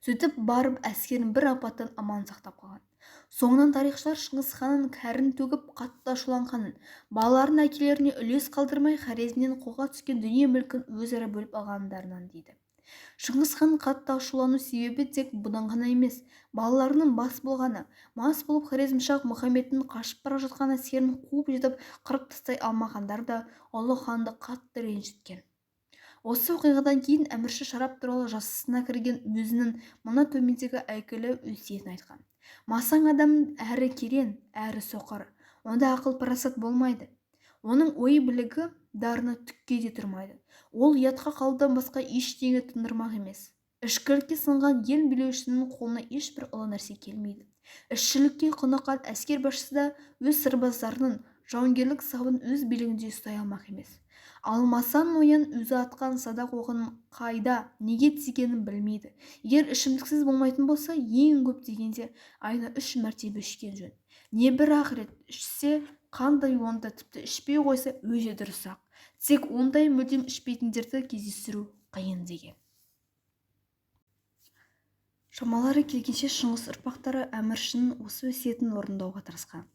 Сөйтіп барып әскерін бір апаттан аман сақтап қалған. Соңынан тарихшылар Шыңғыс ханның кәрін төгіп қатты ашуланғанын, балаларын әкелеріне үлес қалдырмай Хорезмнен қолға түскен дүние-мүлкін өзара бөліп алғандарынан дейді. Шыңғыс хан қатты ашулану себебі тек бұдан ғана емес, балаларының мас болғаны. Мас болып Хорезмшах Мұхаммедтің қашып бара жатқан әскерін қуып жетіп қырып тастай алмағандары да ұлы ханды қатты ренжіткен. Осы оқиғадан кейін әмірші шарап туралы жасына кірген өзінің мына төмендегі әйгілі өсиетін айтқан. Масаң адам әрі керең, әрі соқыр. Онда ақыл парасат болмайды. Оның ой білігі дарыны түкке де тұрмайды. Ол ұятқа қалудан басқа ештеңе тындырмақ емес. Ішкілікке сынған ел билеушісінің қолына ешбір ұлы нәрсе келмейді. Ішшілікке құныққан әскер басшысы да өз сарбаздарының жауынгерлік сабын өз билігінде ұстай алмақ емес. Ал масан ноян өзі атқан садақ оғының қайда, неге тигенін білмейді. Егер ішімдіксіз болмайтын болса, ең көп дегенде айына 3 мәртебе ішкен жөн. Не бір-ақ рет ішсе, қандай онда тіпті ішпей қойса өте дұрыс-ақ. Тек ондай мүлдем ішпейтіндерді кездестіру қиын деген. Шамалары келгенше Шыңғыс ұрпақтары әміршінің осы өсиетін орындауға тырысқан.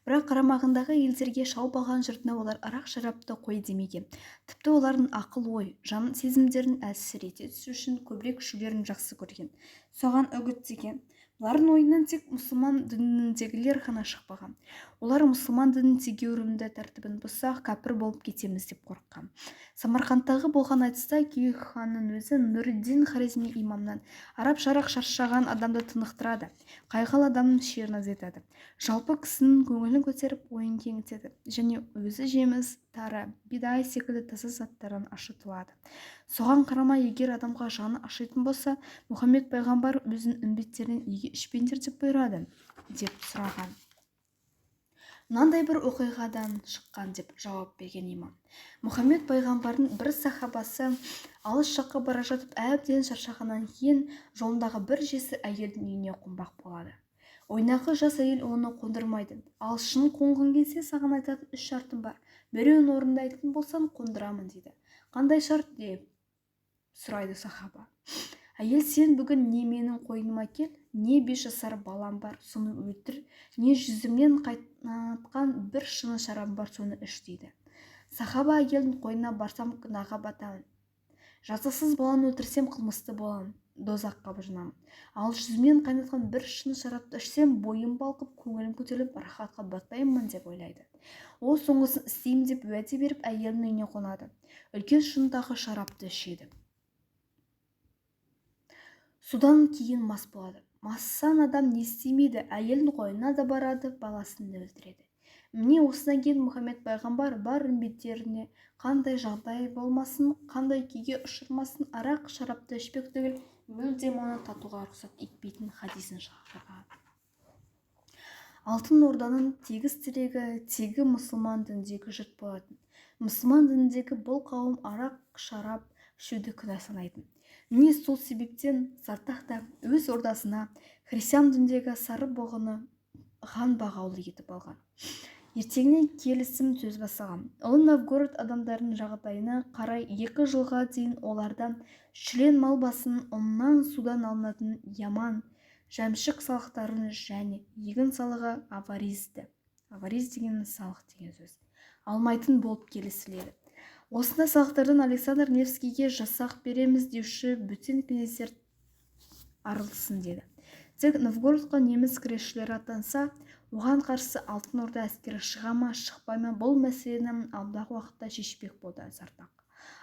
Бірақ қарамағындағы елдерге шауып алған жұртына олар арақ-шарапты қой демеген. Тіпті олардың ақыл-ой, жан сезімдерін әлсірете түсу үшін көбірек ішулерін жақсы көрген. Соған үгіттеген. Бұлардың ойынан тек мұсылман дініндегілер ғана шықпаған. Олар мұсылман дінінің тегеурінді тәртібін бұзсақ, кәпір болып кетеміз деп қорыққан. Самарқандтағы болған айтыста Күйік ханның өзі Нұриддин Хорезми имамнан арап-шарақ шаршаған адамды тынықтырады, қайғылы адамның шерін азайтады, жалпы кісінің көңілін көтеріп, ойын кеңітеді және өзі жеміс, тары, бидай секілді таза заттардан ашытылады. Соған қарамай, егер адамға жаны ашитын болса, Мұхаммед пайғамбар өзінің үмбеттерінен неге ішпеңдер деп бұйырады, деп сұраған. Мынандай бір оқиғадан шыққан деп жауап берген имам. Мұхаммед пайғамбардың бір сахабасы алыс жаққа бара жатып әбден шаршағаннан кейін жолындағы бір жесір әйелдің үйіне қонбақ болады. Ойнақы жас әйел оны қондырмайды. Ал шын қонғың келсе, саған айтатын 3 шартым бар. Біреуін орындайтын болсаң, қондырамын дейді. Қандай шарт деп сұрайды сахаба. Әйел, сен бүгін не менің қойныма кел, не 5 жасар балам бар, соны өлтір, не жүзімнен қайнатқан бір шыны шарабым бар, соны іш дейді. Сахаба әйелдің қойнына барсам күнәға батамын. Жазықсыз баланы өлтірсем қылмысты боламын, дозаққа жанамын. Ал жүзімнен қайнатқан бір шыны шарапты ішсем, бойым балқып, көңілім көтеріліп, рахатқа батпаймын деп ойлайды. Ол соңғысын істеймін деп уәде беріп, әйелінің үйіне қонады. Үлкен шыныдағы шарапты ішеді. Содан кейін мас болады. Массан адам не істемейді, әйелдің қойнына да барады, баласын да өлтіреді. Міне осыдан кейін Мұхаммед пайғамбар бар үмбеттеріне қандай жағдай болмасын, қандай күйге ұшырмасын, арақ шарапты ішпек түгіл, мүлдем оны татуға рұқсат етпейтін хадисін шығарған. Алтын Орданың тегіс тірегі тегі мұсылман дініндегі жұрт болатын. Мұсылман дініндегі бұл қауым арақ шарап ішуді күнә санайтын. Міне сол себептен Сартақ та өз ордасына христиан дініндегі сары бұғыны хан бағаулы етіп алған. Ертеңіне келісім сөз бастаған. Ұлы Новгород адамдарының жағдайына қарай 2 жылға дейін олардан шүлен мал басын, ұннан, судан алынатын яман, жәмшік салықтарын және егін салығы аваризді. Авариз деген салық деген сөз. Алмайтын болып келісіледі. Осындай салықтардан Александр Невскийге жасақ береміз деуші бөтен князьдер арылсын деді. Тек Новгородқа неміс кресшілері аттанса, оған қарсы Алтын Орда әскері шыға ма, шықпай ма, бұл мәселені алдағы уақытта шешпек болды Сартақ.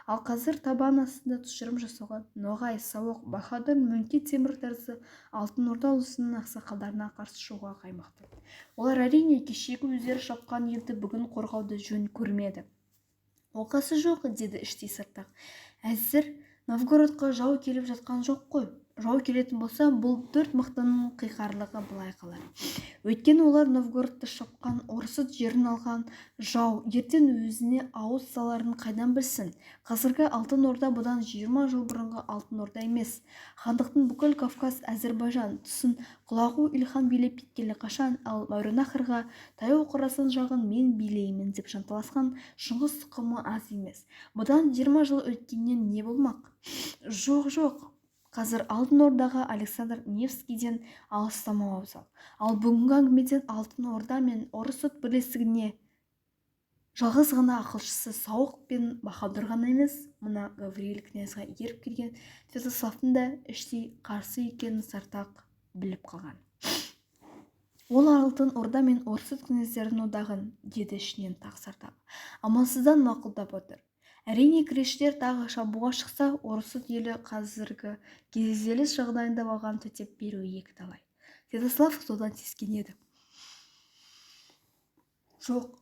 Ал қазір табан астында тұжырым жасауға Ноғай, Сауық, Баһадүр, Мөңке Темір тәрізді Алтын Орда ұлысының ақсақалдарына қарсы шығуға қаймықты. Олар әрине кешегі өздері шапқан елді бүгін қорғауды жөн көрмеді. Оқасы жоқ, деді іштей Сартақ. Әзір Новгородқа жау келіп жатқан жоқ қой. Жау келетін болса, бұл төрт мықтының қиқарлығы былай қалар. Өйткені олар Новгородты шапқан, Орысыт жерін алған жау ертең өзіне ауыз саларын қайдан білсін? Қазіргі Алтын Орда бұдан 20 жыл бұрынғы Алтын Орда емес. Хандықтың бүкіл Кавказ, Әзірбайжан тұсын Құлағу илхан билеп кеткелі қашан, ал Мәуереннахрға таяу Қорасан жағын мен билеймін деп жанталасқан Шыңғыс тұқымы аз емес. Бұдан 20 жыл өткеннен не болмақ? Жоқ, жоқ. Қазір Алтын Ордаға Александр Невскийден алыстамау абзал. Ал бүгінгі әңгімеден Алтын Орда мен Орысыт бірлестігіне жалғыз ғана ақылшысы Сауық пен Баһадүр ғана емес, мына Гавриил князьға еріп келген Святославтың да іштей қарсы екенін Сартақ біліп қалған. Ол Алтын Орда мен Орысыт князьдерінің одағын, деді ішінен тағы Сартақ, амалсыздан мақұлдап отыр. Әрине, кресшілер тағы шабуға шықса, Орысыт елі қазіргі күйзеліс жағдайында оған төтеп беруі екіталай. Святослав содан сескенеді. Жоқ,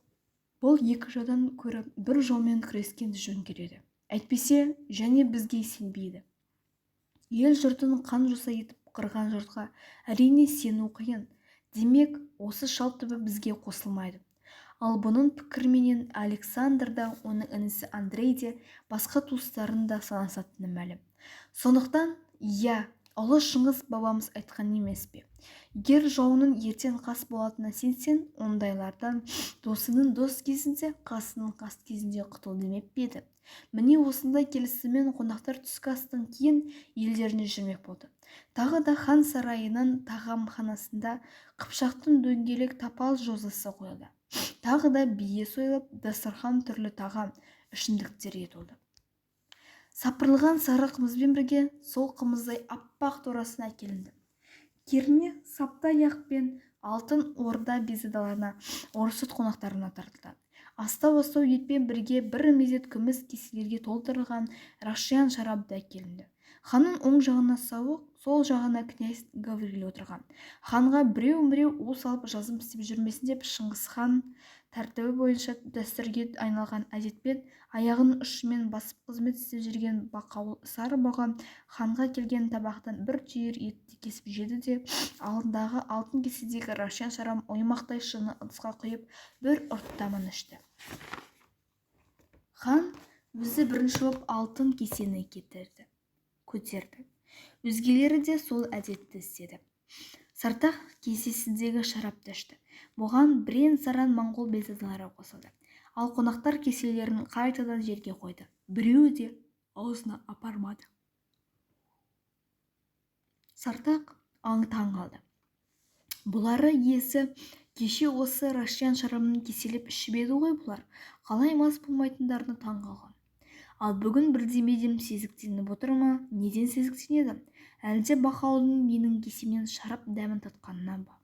бұл екі жаудан көрі бір жаумен күрескенді жөн көреді. Әйтпесе, және бізге сенбейді. Ел жұртын қан жоса етіп қырған жұртқа әрине сену қиын. Демек, осы шал түбі бізге қосылмайды. Ал бұның пікіріменен Александр да, оның інісі Андрей де, басқа туыстарының да санасатыны мәлім. Сондықтан, иә, ұлы Шыңғыс бабамыз айтқан емес пе? Егер жауының ертең қас болатынына сенсең, ондайлардан досының дос кезінде, қасының қас кезінде құтыл демеп пе еді? Міне, осындай келісіммен қонақтар түскі астан кейін елдеріне жүрмек болды. Тағы да хан сарайының тағамханасында қыпшақтың дөңгелек тапал жозасы қойылды. Тағы да бие сойылып, дастархан түрлі тағам, ішімдіктерге толды. Сапырылған сары қымызбен бірге сол қымыздай аппақ торасын әкелінді. Керне сапты аяқпен Алтын Орда бекзадаларына, Орысыт қонақтарына тартылды. Астау-астау етпен бірге бір мезет күміс кеселерге толтырылған рашиян шарабы да әкелінді. Ханның оң жағына Сауық, сол жағына князь Гавриил отырған. Ханға біреу-міреу у салып жазым істеп жүрмесін деп Шыңғыс хан тәртібі бойынша дәстүрге айналған әдетпен аяғының ұшымен басып қызмет істеп жүрген бақауыл сары бұғы ханға келген табақтан бір түйір етті кесіп жеді де, алдындағы алтын кеседегі рашиян шарабын оймақтай шыны ыдысқа құйып, бір ұрттамын ішті. Хан өзі бірінші боп алтын кесені көтерді. Өзгелері де сол әдетті істеді. Сартақ кесесіндегі шарапты ішті. Бұған бірен-саран моңғол бекзадалары қосылды. Ал қонақтар кеселерін қайтадан жерге қойды. Біреуі де аузына апармады. Сартақ аң-таң қалды. Бұлары иесі кеше осы рашиян шарабын кеселеп ішіп еді ғой, бұлар қалай мас болмайтындарына таң қалған. Ал бүгін бірдемеден сезіктеніп отыр ма? Неден сезіктенеді? Әлде бақауылдың менің кесемнен шарап дәмін татқанынан ба?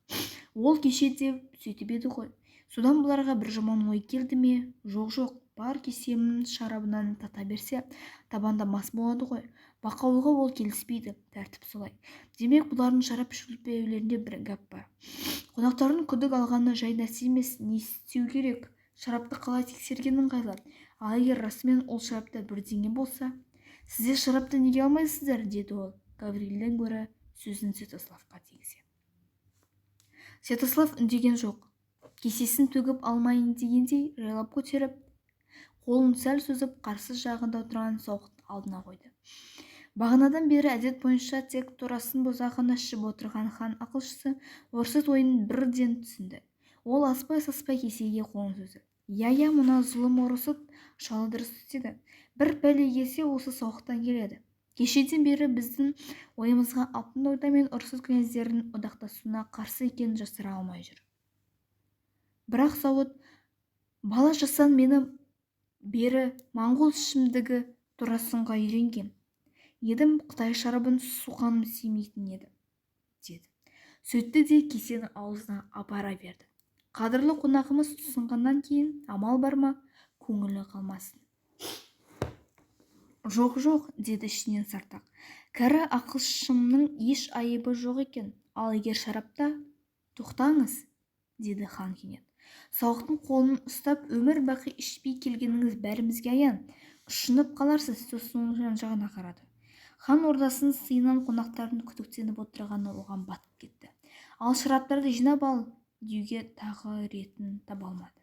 Ол кеше де сөйтіп еді ғой. Содан бұларға бір жаман ой келді ме? Жоқ, жоқ, бар кесемнің шарабынан тата берсе, табанда мас болады ғой. Бақауылға ол келіспейді, тәртіп солай. Демек, бұлардың шарап ішпеулерінде бір гәп бар. Қонақтардың күдік алғаны жай нәрсе емес, не істеу керек? Шарапты қалай тексерген ыңғайлы? Ал егер расымен ол шарапта бірдеңе болса, сіздер шарапты неге алмайсыздар, деді ол Гаврилден гөрі сөзін Святославқа тигізе. Святослав үндеген жоқ. Кесесін төгіп алмайын дегендей жайлап көтеріп, қолын сәл созып қарсы жағында отырған Сауықтың алдына қойды. Бағанадан бері әдет бойынша тек торасын бозағына ішіп отырған хан ақылшысы Орысыт ойын бірден түсінді. Ол аспай-саспай кесеге қолын созды. Я-я, мына зұлым Орысыт шалы дұрыс істеді. Бір пәле келсе, осы Сауықтан келеді. Кешеден бері біздің ойымызға Алтын Орда мен Орысыт князьдерінің одақтасуына қарсы екенін жасыра алмай жүр. Бірақ Сауыт, бала жастан мені бері моңғол ішімдігі турасынға үйренген едім, қытай шарабын суқаным сүймейтін еді, деді. Сөйтті де кесені аузына апара берді. Қадірлі қонағымыз ұсынғаннан кейін амал бар ма, көңілі қалмасын. Жоқ, жоқ, деді ішінен Сартақ. Кәрі ақылшымның еш айыбы жоқ екен. Ал егер шарапта, тоқтаңыз, деді хан кенет. Сауықтың қолын ұстап, өмір бақи ішпей келгеніңіз бәрімізге аян. Ұшынып қаларсыз, сосын жан жағына қарады. Хан ордасының сыйынан қонақтардың күдіктеніп отырғаны оған батып кетті. Ал шараптарды жинап ал деуге тағы ретін таба алмады.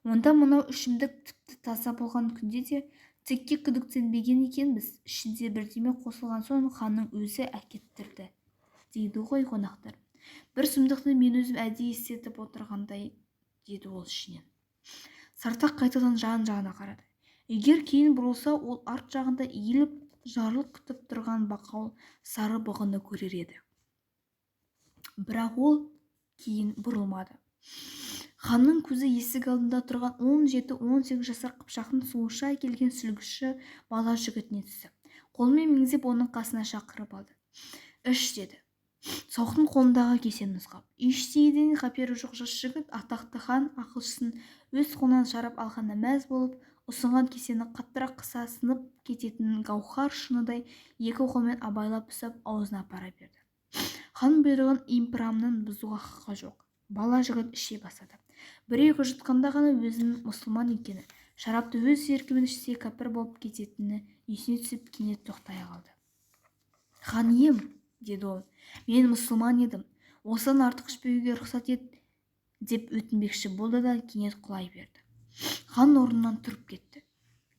Онда мынау ішімдік тіпті таза болған күнде де текке күдіктенбеген екенбіз. Ішінде бірдеме қосылған соң ханның өзі әкеттірді дейді ғой қонақтар. Бір сұмдықты мен өзім әдейі істетіп отырғандай, деді ол ішінен. Сартақ қайтадан жан-жағына қарады. Егер кейін бұрылса, ол арт жағында иіліп жарлық күтіп тұрған бақауыл сары бұғыны көрер еді. Бірақ ол кейін бұрылмады. Ханның көзі есік алдында тұрған 17-18 жасар қыпшақтың сұлуша әкелген сүлгіші бала жігітіне түсті. Қолымен меңзеп оның қасына шақырып алды. Іш, деді. Сауықтың қолындағы кесені нұсқап. Ештеңеден қапері жоқ жас жігіт атақты хан ақылшысын өз қолынан шарап алғанына мәз болып, ұсынған кесені қаттырақ қыса сынып кететін гауһар шыныдай екі қолмен абайлап ұстап аузына апара берді. Хан бұйрығын импрамның бұзуға хақы жоқ. Бала жігіт іше бастады. Бір-екі жұтқанда ғана өзінің мұсылман екені, шарапты өз еркімен ішсе кәпір болып кететіні есіне түсіп кенет тоқтай қалды. Хан ием, деді ол, мен мұсылман едім, осыдан артық ішпеуге рұқсат ет деп өтінбекші болды да кенет құлай берді. Хан орнынан тұрып кетті.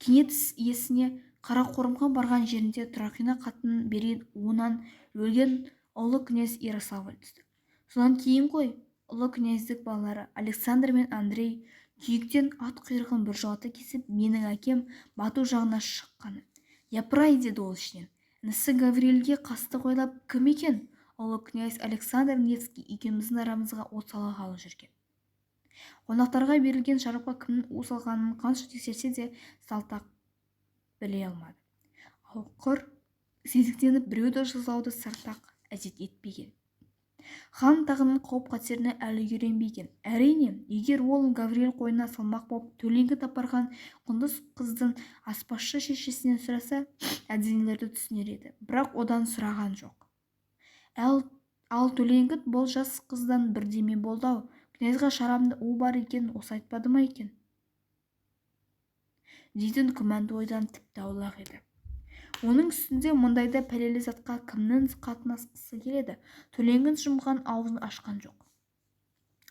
Кенет есіне Қарақорымға барған жерінде Тұрақина қатын берген уынан өлген ұлы князь Ярославль түсті. Содан кейін ғой ұлы князьдік балалары Александр мен Андрей күйіктен ат құйрығын біржолата кесіп, менің әкем Бату жағына шыққаны. Япырай, деді ол ішінен. Інісі Гавриилге қастық ойлап кім екен? Ұлы князь Александр Невский екеуміздің арамызға от салғалы жүрген. Қонақтарға берілген шарапқа кімнің у салғанын қанша тексерсе де Салтақ біле алмады. Ал құр сезіктеніп біреуді жазалауды Сартақ әдет етпеген. Хан тағының қауіп-қатеріне әлі үйренбеген. Әрине, егер ол Гавриил қойнына салмақ болып Төлеңгіт апарған Құндыз қыздың аспазшы шешесінен сұраса, әлденелерді түсінер еді. Бірақ одан сұраған жоқ. Ал Төлеңгіт бұл жас қыздан бірдеме болды-ау, князьға шарабында у бар екенін осы айтпады ма екен дейтін күмәнді ойдан тіпті аулақ еді. Оның үстінде мұндайда пәлелі затқа кімнің қатынасқысы келеді? Төлеңгіт жұмған аузын ашқан жоқ.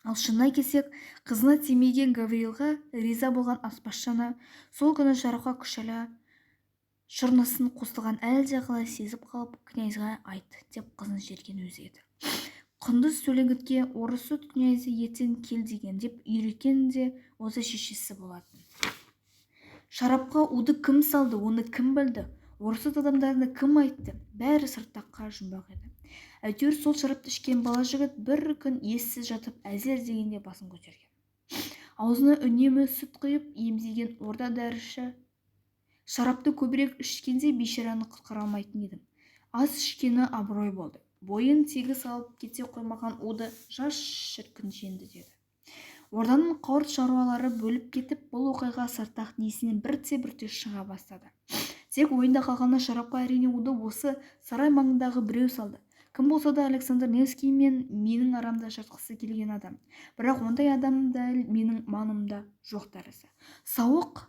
Ал шынына келсек, қызына тимеген Гавриилға риза болған аспазшы ана сол күні шарапқа күшәла шырнысын қосылған әлде қалай сезіп қалып, князьға айт деп қызын жіберген өзі еді. Құндыз Төлеңгітке орысут князі ертең кел деген деп үйреткен де осы шешесі болатын. Шарапқа уды кім салды, оны кім білді? Орысут адамдарына кім айтты? Бәрі Сартаққа жұмбақ еді. Әйтеуір сол шарапты ішкен бала жігіт бір күн ессіз жатып әзер дегенде басын көтерген. Аузына үнемі сүт құйып емдеген орда дәріші шарапты көбірек ішкенде бейшараны құтқара алмайтын едім. Аз ішкені абырой болды. Бойын тегіс алып кете қоймаған уды жас шіркін жеңді, деді. Орданың қауырт шаруалары бөліп кетіп, бұл оқиға Сартақтың есінен бірте-бірте шыға бастады. Тек ойында қалғаны шарапқа әрине уды осы сарай маңындағы біреу салды. Кім болса да Александр Невский мен менің арамда жатқысы келген адам. Бірақ ондай адам дәл менің маңымда жоқ тәрізді. Сауық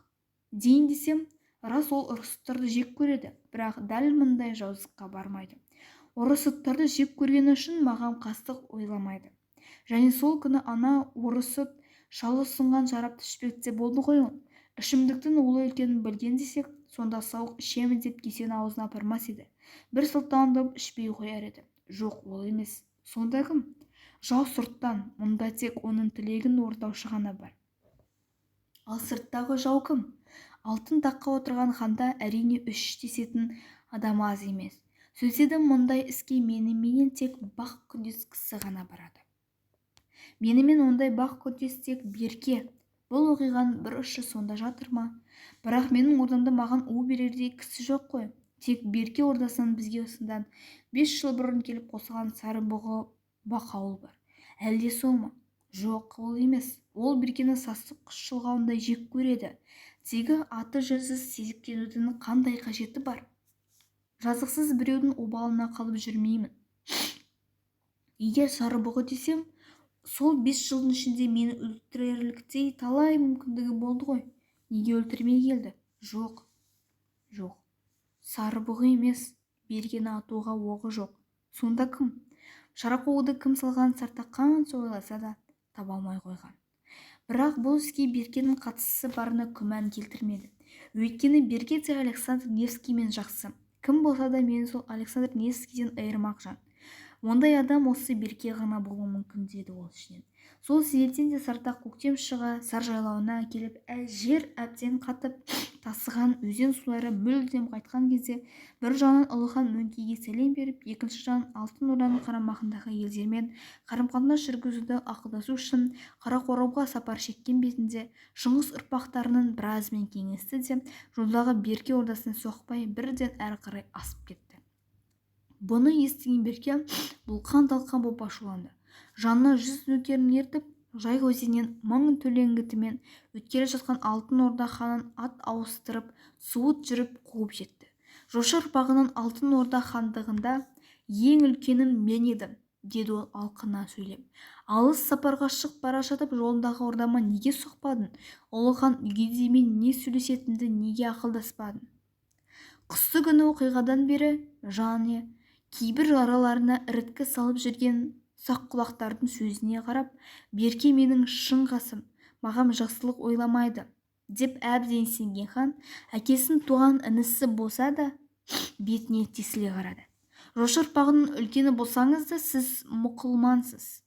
дейін десем, рас ол ұрысуттарды жек көреді, бірақ дәл мұндай жауыздыққа бармайды. Орысуттарды жек көргені үшін маған қастық ойламайды. Және сол күні ана орысут шалы ұсынған шарапты ішпекте болды ғой ол. Ішімдіктің улы екенін білген десек, сонда сауық ішемін деп кесені аузына апармас еді. Бір сылтауын ішпей қояр еді. Жоқ, ол емес. Сонда кім? Жау сырттан, мұнда тек оның тілегін орындаушы ғана бар. Ал сырттағы жау кім? Алтын таққа отырған ханда әрине үш десетін адам аз емес. Сөйтсе де мұндай іске меніменен тек бақ күндес кісі ғана барады. Менімен ондай бақ күндес тек Берке. Бұл оқиғаның бір ұшы сонда жатыр ма? Бірақ менің ордамда маған у берердей кісі жоқ қой. Тек Берке ордасынан бізге осыдан 5 жыл бұрын келіп қосылған Сарыбұғы бақауыл бар. Әлде сол ма? Жоқ, ол емес. Ол Беркені сасық құс шұлғауындай жек көреді. Тегі аты жөнсіз сезіктенудің қандай қажеті бар? Жазықсыз біреудің обалына қалып жүрмеймін. Егер Сарыбұғы десем, сол 5 жылдың ішінде мені өлтірерліктей талай мүмкіндігі болды ғой. Неге өлтірмей келді? Жоқ, жоқ. Сарыбұғы емес, Беркені атуға оғы жоқ. Сонда кім? Шарақолды кім салғанын Сартақ қанша ойласа да таба алмай қойған. Бірақ бұл іске Беркенің қатысы барына күмән келтірмеді. Өйткені Берке де Александр Невскиймен жақсы. Кім болса да мені сол Александр Невскийден айырмақ жан. Ондай адам осы Берке ғана болуы мүмкін, деді ол ішінен. Сол себептен де Сартақ көктем шыға Саржайлауына келіп, жер әбден қатып, тасыған өзен сулары мүлдем қайтқан кезде бір жағынан ұлы хан Мөңкеге сәлем беріп, екінші жағынан Алтын Орданың қарамағындағы елдермен қарым-қатынас жүргізуді ақылдасу үшін Қарақорымға сапар шеккен бетінде Шыңғыс ұрпақтарының біразымен кеңесті де, жолдағы Берке ордасына соқпай, бірден әрі қарай асып кетті. Бұны естіген Берке бұлқан-талқан боп ашуланды. Жанына 100 нөкерін ертіп, Жайық өзенінен 1000 төлеңгітімен өткелі жатқан Алтын Орда ханын ат ауыстырып, суыт жүріп қуып жетті. Жошы ұрпағынан Алтын Орда хандығында ең үлкенім мен едім, деді ол алқына сөйлеп. Алыс сапарға шығып бара жатып, жолындағы ордама неге соқпадың? Ұлы хан Үгедеймен не сөйлесетінімді неге ақылдаспадың? Қысты күні оқиғадан бері және кейбір араларына іріткі салып жүрген саққұлақтардың сөзіне қарап, Берке менің шын қасым, маған жақсылық ойламайды деп әбден сенген хан әкесінің туған інісі болса да бетіне тесіле қарады. Жошы ұрпағының үлкені болсаңыз да, сіз мұсылмансыз,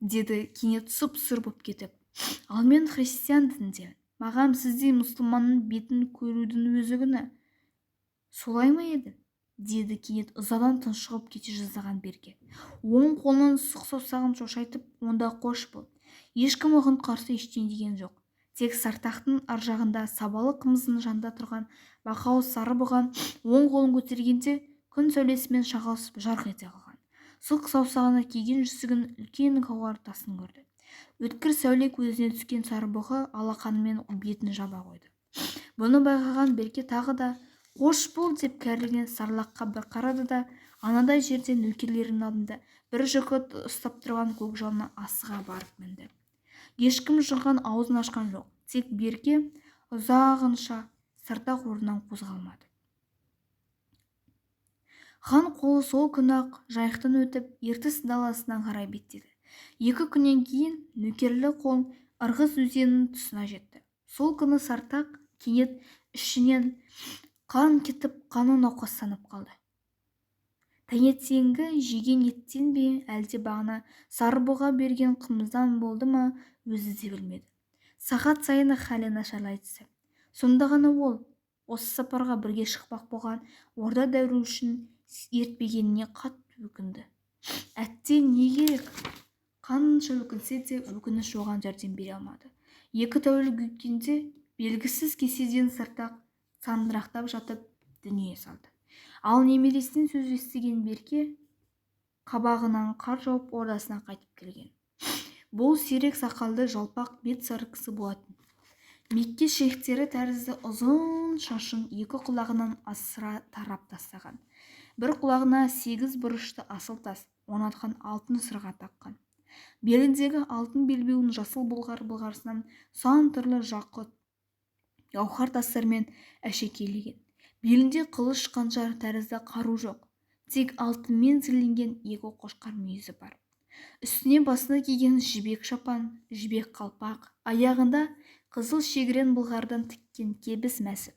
деді кенет сұп-сұр боп кетіп. Ал мен христиан дініндемін. Маған сіздей мұсылманның бетін көрудің өзі күнә. Солай ма еді? Деді кенет ызадан тұншығып кете жаздаған Берке. Оң қолынан сұқ саусағын шошайтып, онда қош бол. Ешкім оған қарсы ештеңе деген жоқ. Тек Сартақтың ар жағында сабалы қымыздың жанында тұрған бақауыз сары бұған оң қолын көтергенде күн сәулесімен шағылысып жарқ ете қалған. Сұқ саусағына киген жүзігінің үлкен гауһар тасын көрді. Өткір сәуле көзіне түскен сары бұғы алақанымен бетін жаба қойды. Бұны байқаған Берке тағы да қош бол деп кәрілген сарлаққа бір қарады да, анадай жерде нөкерлерінің алдында бір жылқы ұстап тұрған көкжалына асыға барып мінді. Ешкім жығған аузын ашқан жоқ. Тек Берке ұзағынша Сартақ орнынан қозғалмады. Хан қолы сол күні-ақ Жайықтан өтіп, Ертіс даласына қарай беттеді. 2 күннен кейін нөкерлі қол Ырғыз өзенінің тұсына жетті. Сол күні Сартақ кенет ішінен қан кетіп, қаны науқастанып қалды. Таңертеңгі жеген еттен бе, әлде бағана сарыбұға берген қымыздан болды ма, өзі де білмеді. Сағат сайын халі нашарлай түсті. Сонда ғана ол осы сапарға бірге шықпақ болған орда дәруішін ертпегеніне қатты өкінді. Әттең, не керек? Қанша өкінсе де өкініш оған жәрдем бере алмады. 2 тәулік өткенде белгісіз кеседен Сартақ сандырақтап жатып дүние салды. Ал немересінен сөз естіген Берке қабағынан қар жауып ордасына қайтып келген. Бұл сирек сақалды жалпақ бет сары кісі болатын. Мекке шейхтері тәрізді ұзын шашын 2 құлағынан асыра тарап тастаған. Бір құлағына 8 бұрышты асыл тас орнатқан алтын сырға таққан. Беліндегі алтын белбеуін жасыл бұлғар былғарысынан сан түрлі жақұт гауһар тастармен әшекейлеген. Белінде қылыш қанжар тәрізді қару жоқ, тек алтынмен зірленген 2 қошқар мүйізі бар. Үстіне басына киген жібек шапан, жібек қалпақ, аяғында қызыл шегірен былғардан тіккен кебіс мәсі.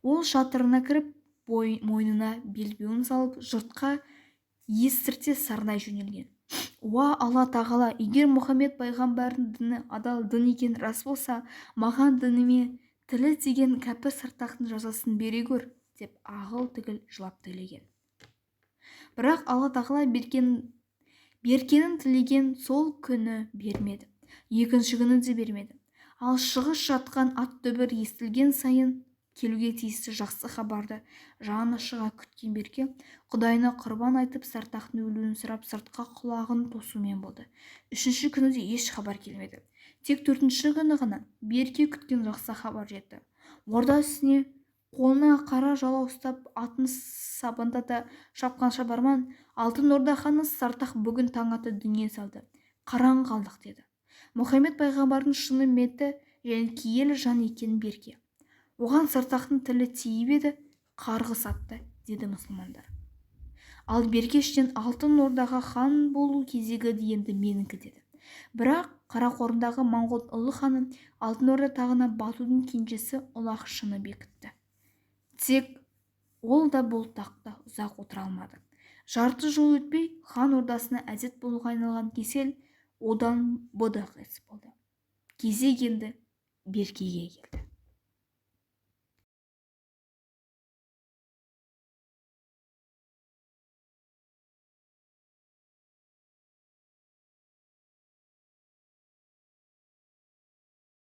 Ол шатырына кіріп, мойнына белбеуін салып, жұртқа естірте сарнай жөнелген. Уа Алла тағала, егер Мұхаммед пайғамбардың діні адал дін екен рас болса, маған дініме тілі тиген кәпір Сартақтың жазасын бере көр, деп ағыл-түгіл жылап тілеген. Бірақ Алла тағала Беркенің тілеген сол күні бермеді. Екінші күні де бермеді. Ал шығыс жатқан ат дүбір естілген сайын келуге тиісті жақсы хабарды жаны шыға күткен Берке Құдайына құрбан айтып, Сартақтың өлуін сұрап, сыртқа құлағын тосумен болды. 3-ші күні де еш хабар келмеді. Тек 4-ші күні ғана Берке күткен жақсы хабар жетті. Орда үстіне қолына қара жалау ұстап, атын сабандата шапқан шабарман, Алтын Орда ханы Сартақ бүгін таң ата дүние салды. Қараң қалдық, деді. Мұхаммед пайғамбардың шын үмметі және киелі жан екенін Берке. Оған Сартақтың тілі тиіп еді, Қарғыс атты, деді мұсылмандар. Ал Беркештен Алтын Ордаға хан болу кезегі енді менікі, деді. Бірақ Қарақорымдағы моңғол ұлы ханы Алтын Орда тағына Батудың кенжесі Ұлақшыны бекітті. Тек ол да бұл тақта ұзақ отыра алмады. Жарты жыл өтпей, хан ордасына әдет болуға айналған кесел одан бұ да қайтыс болды. Кезек енді Беркеге келді.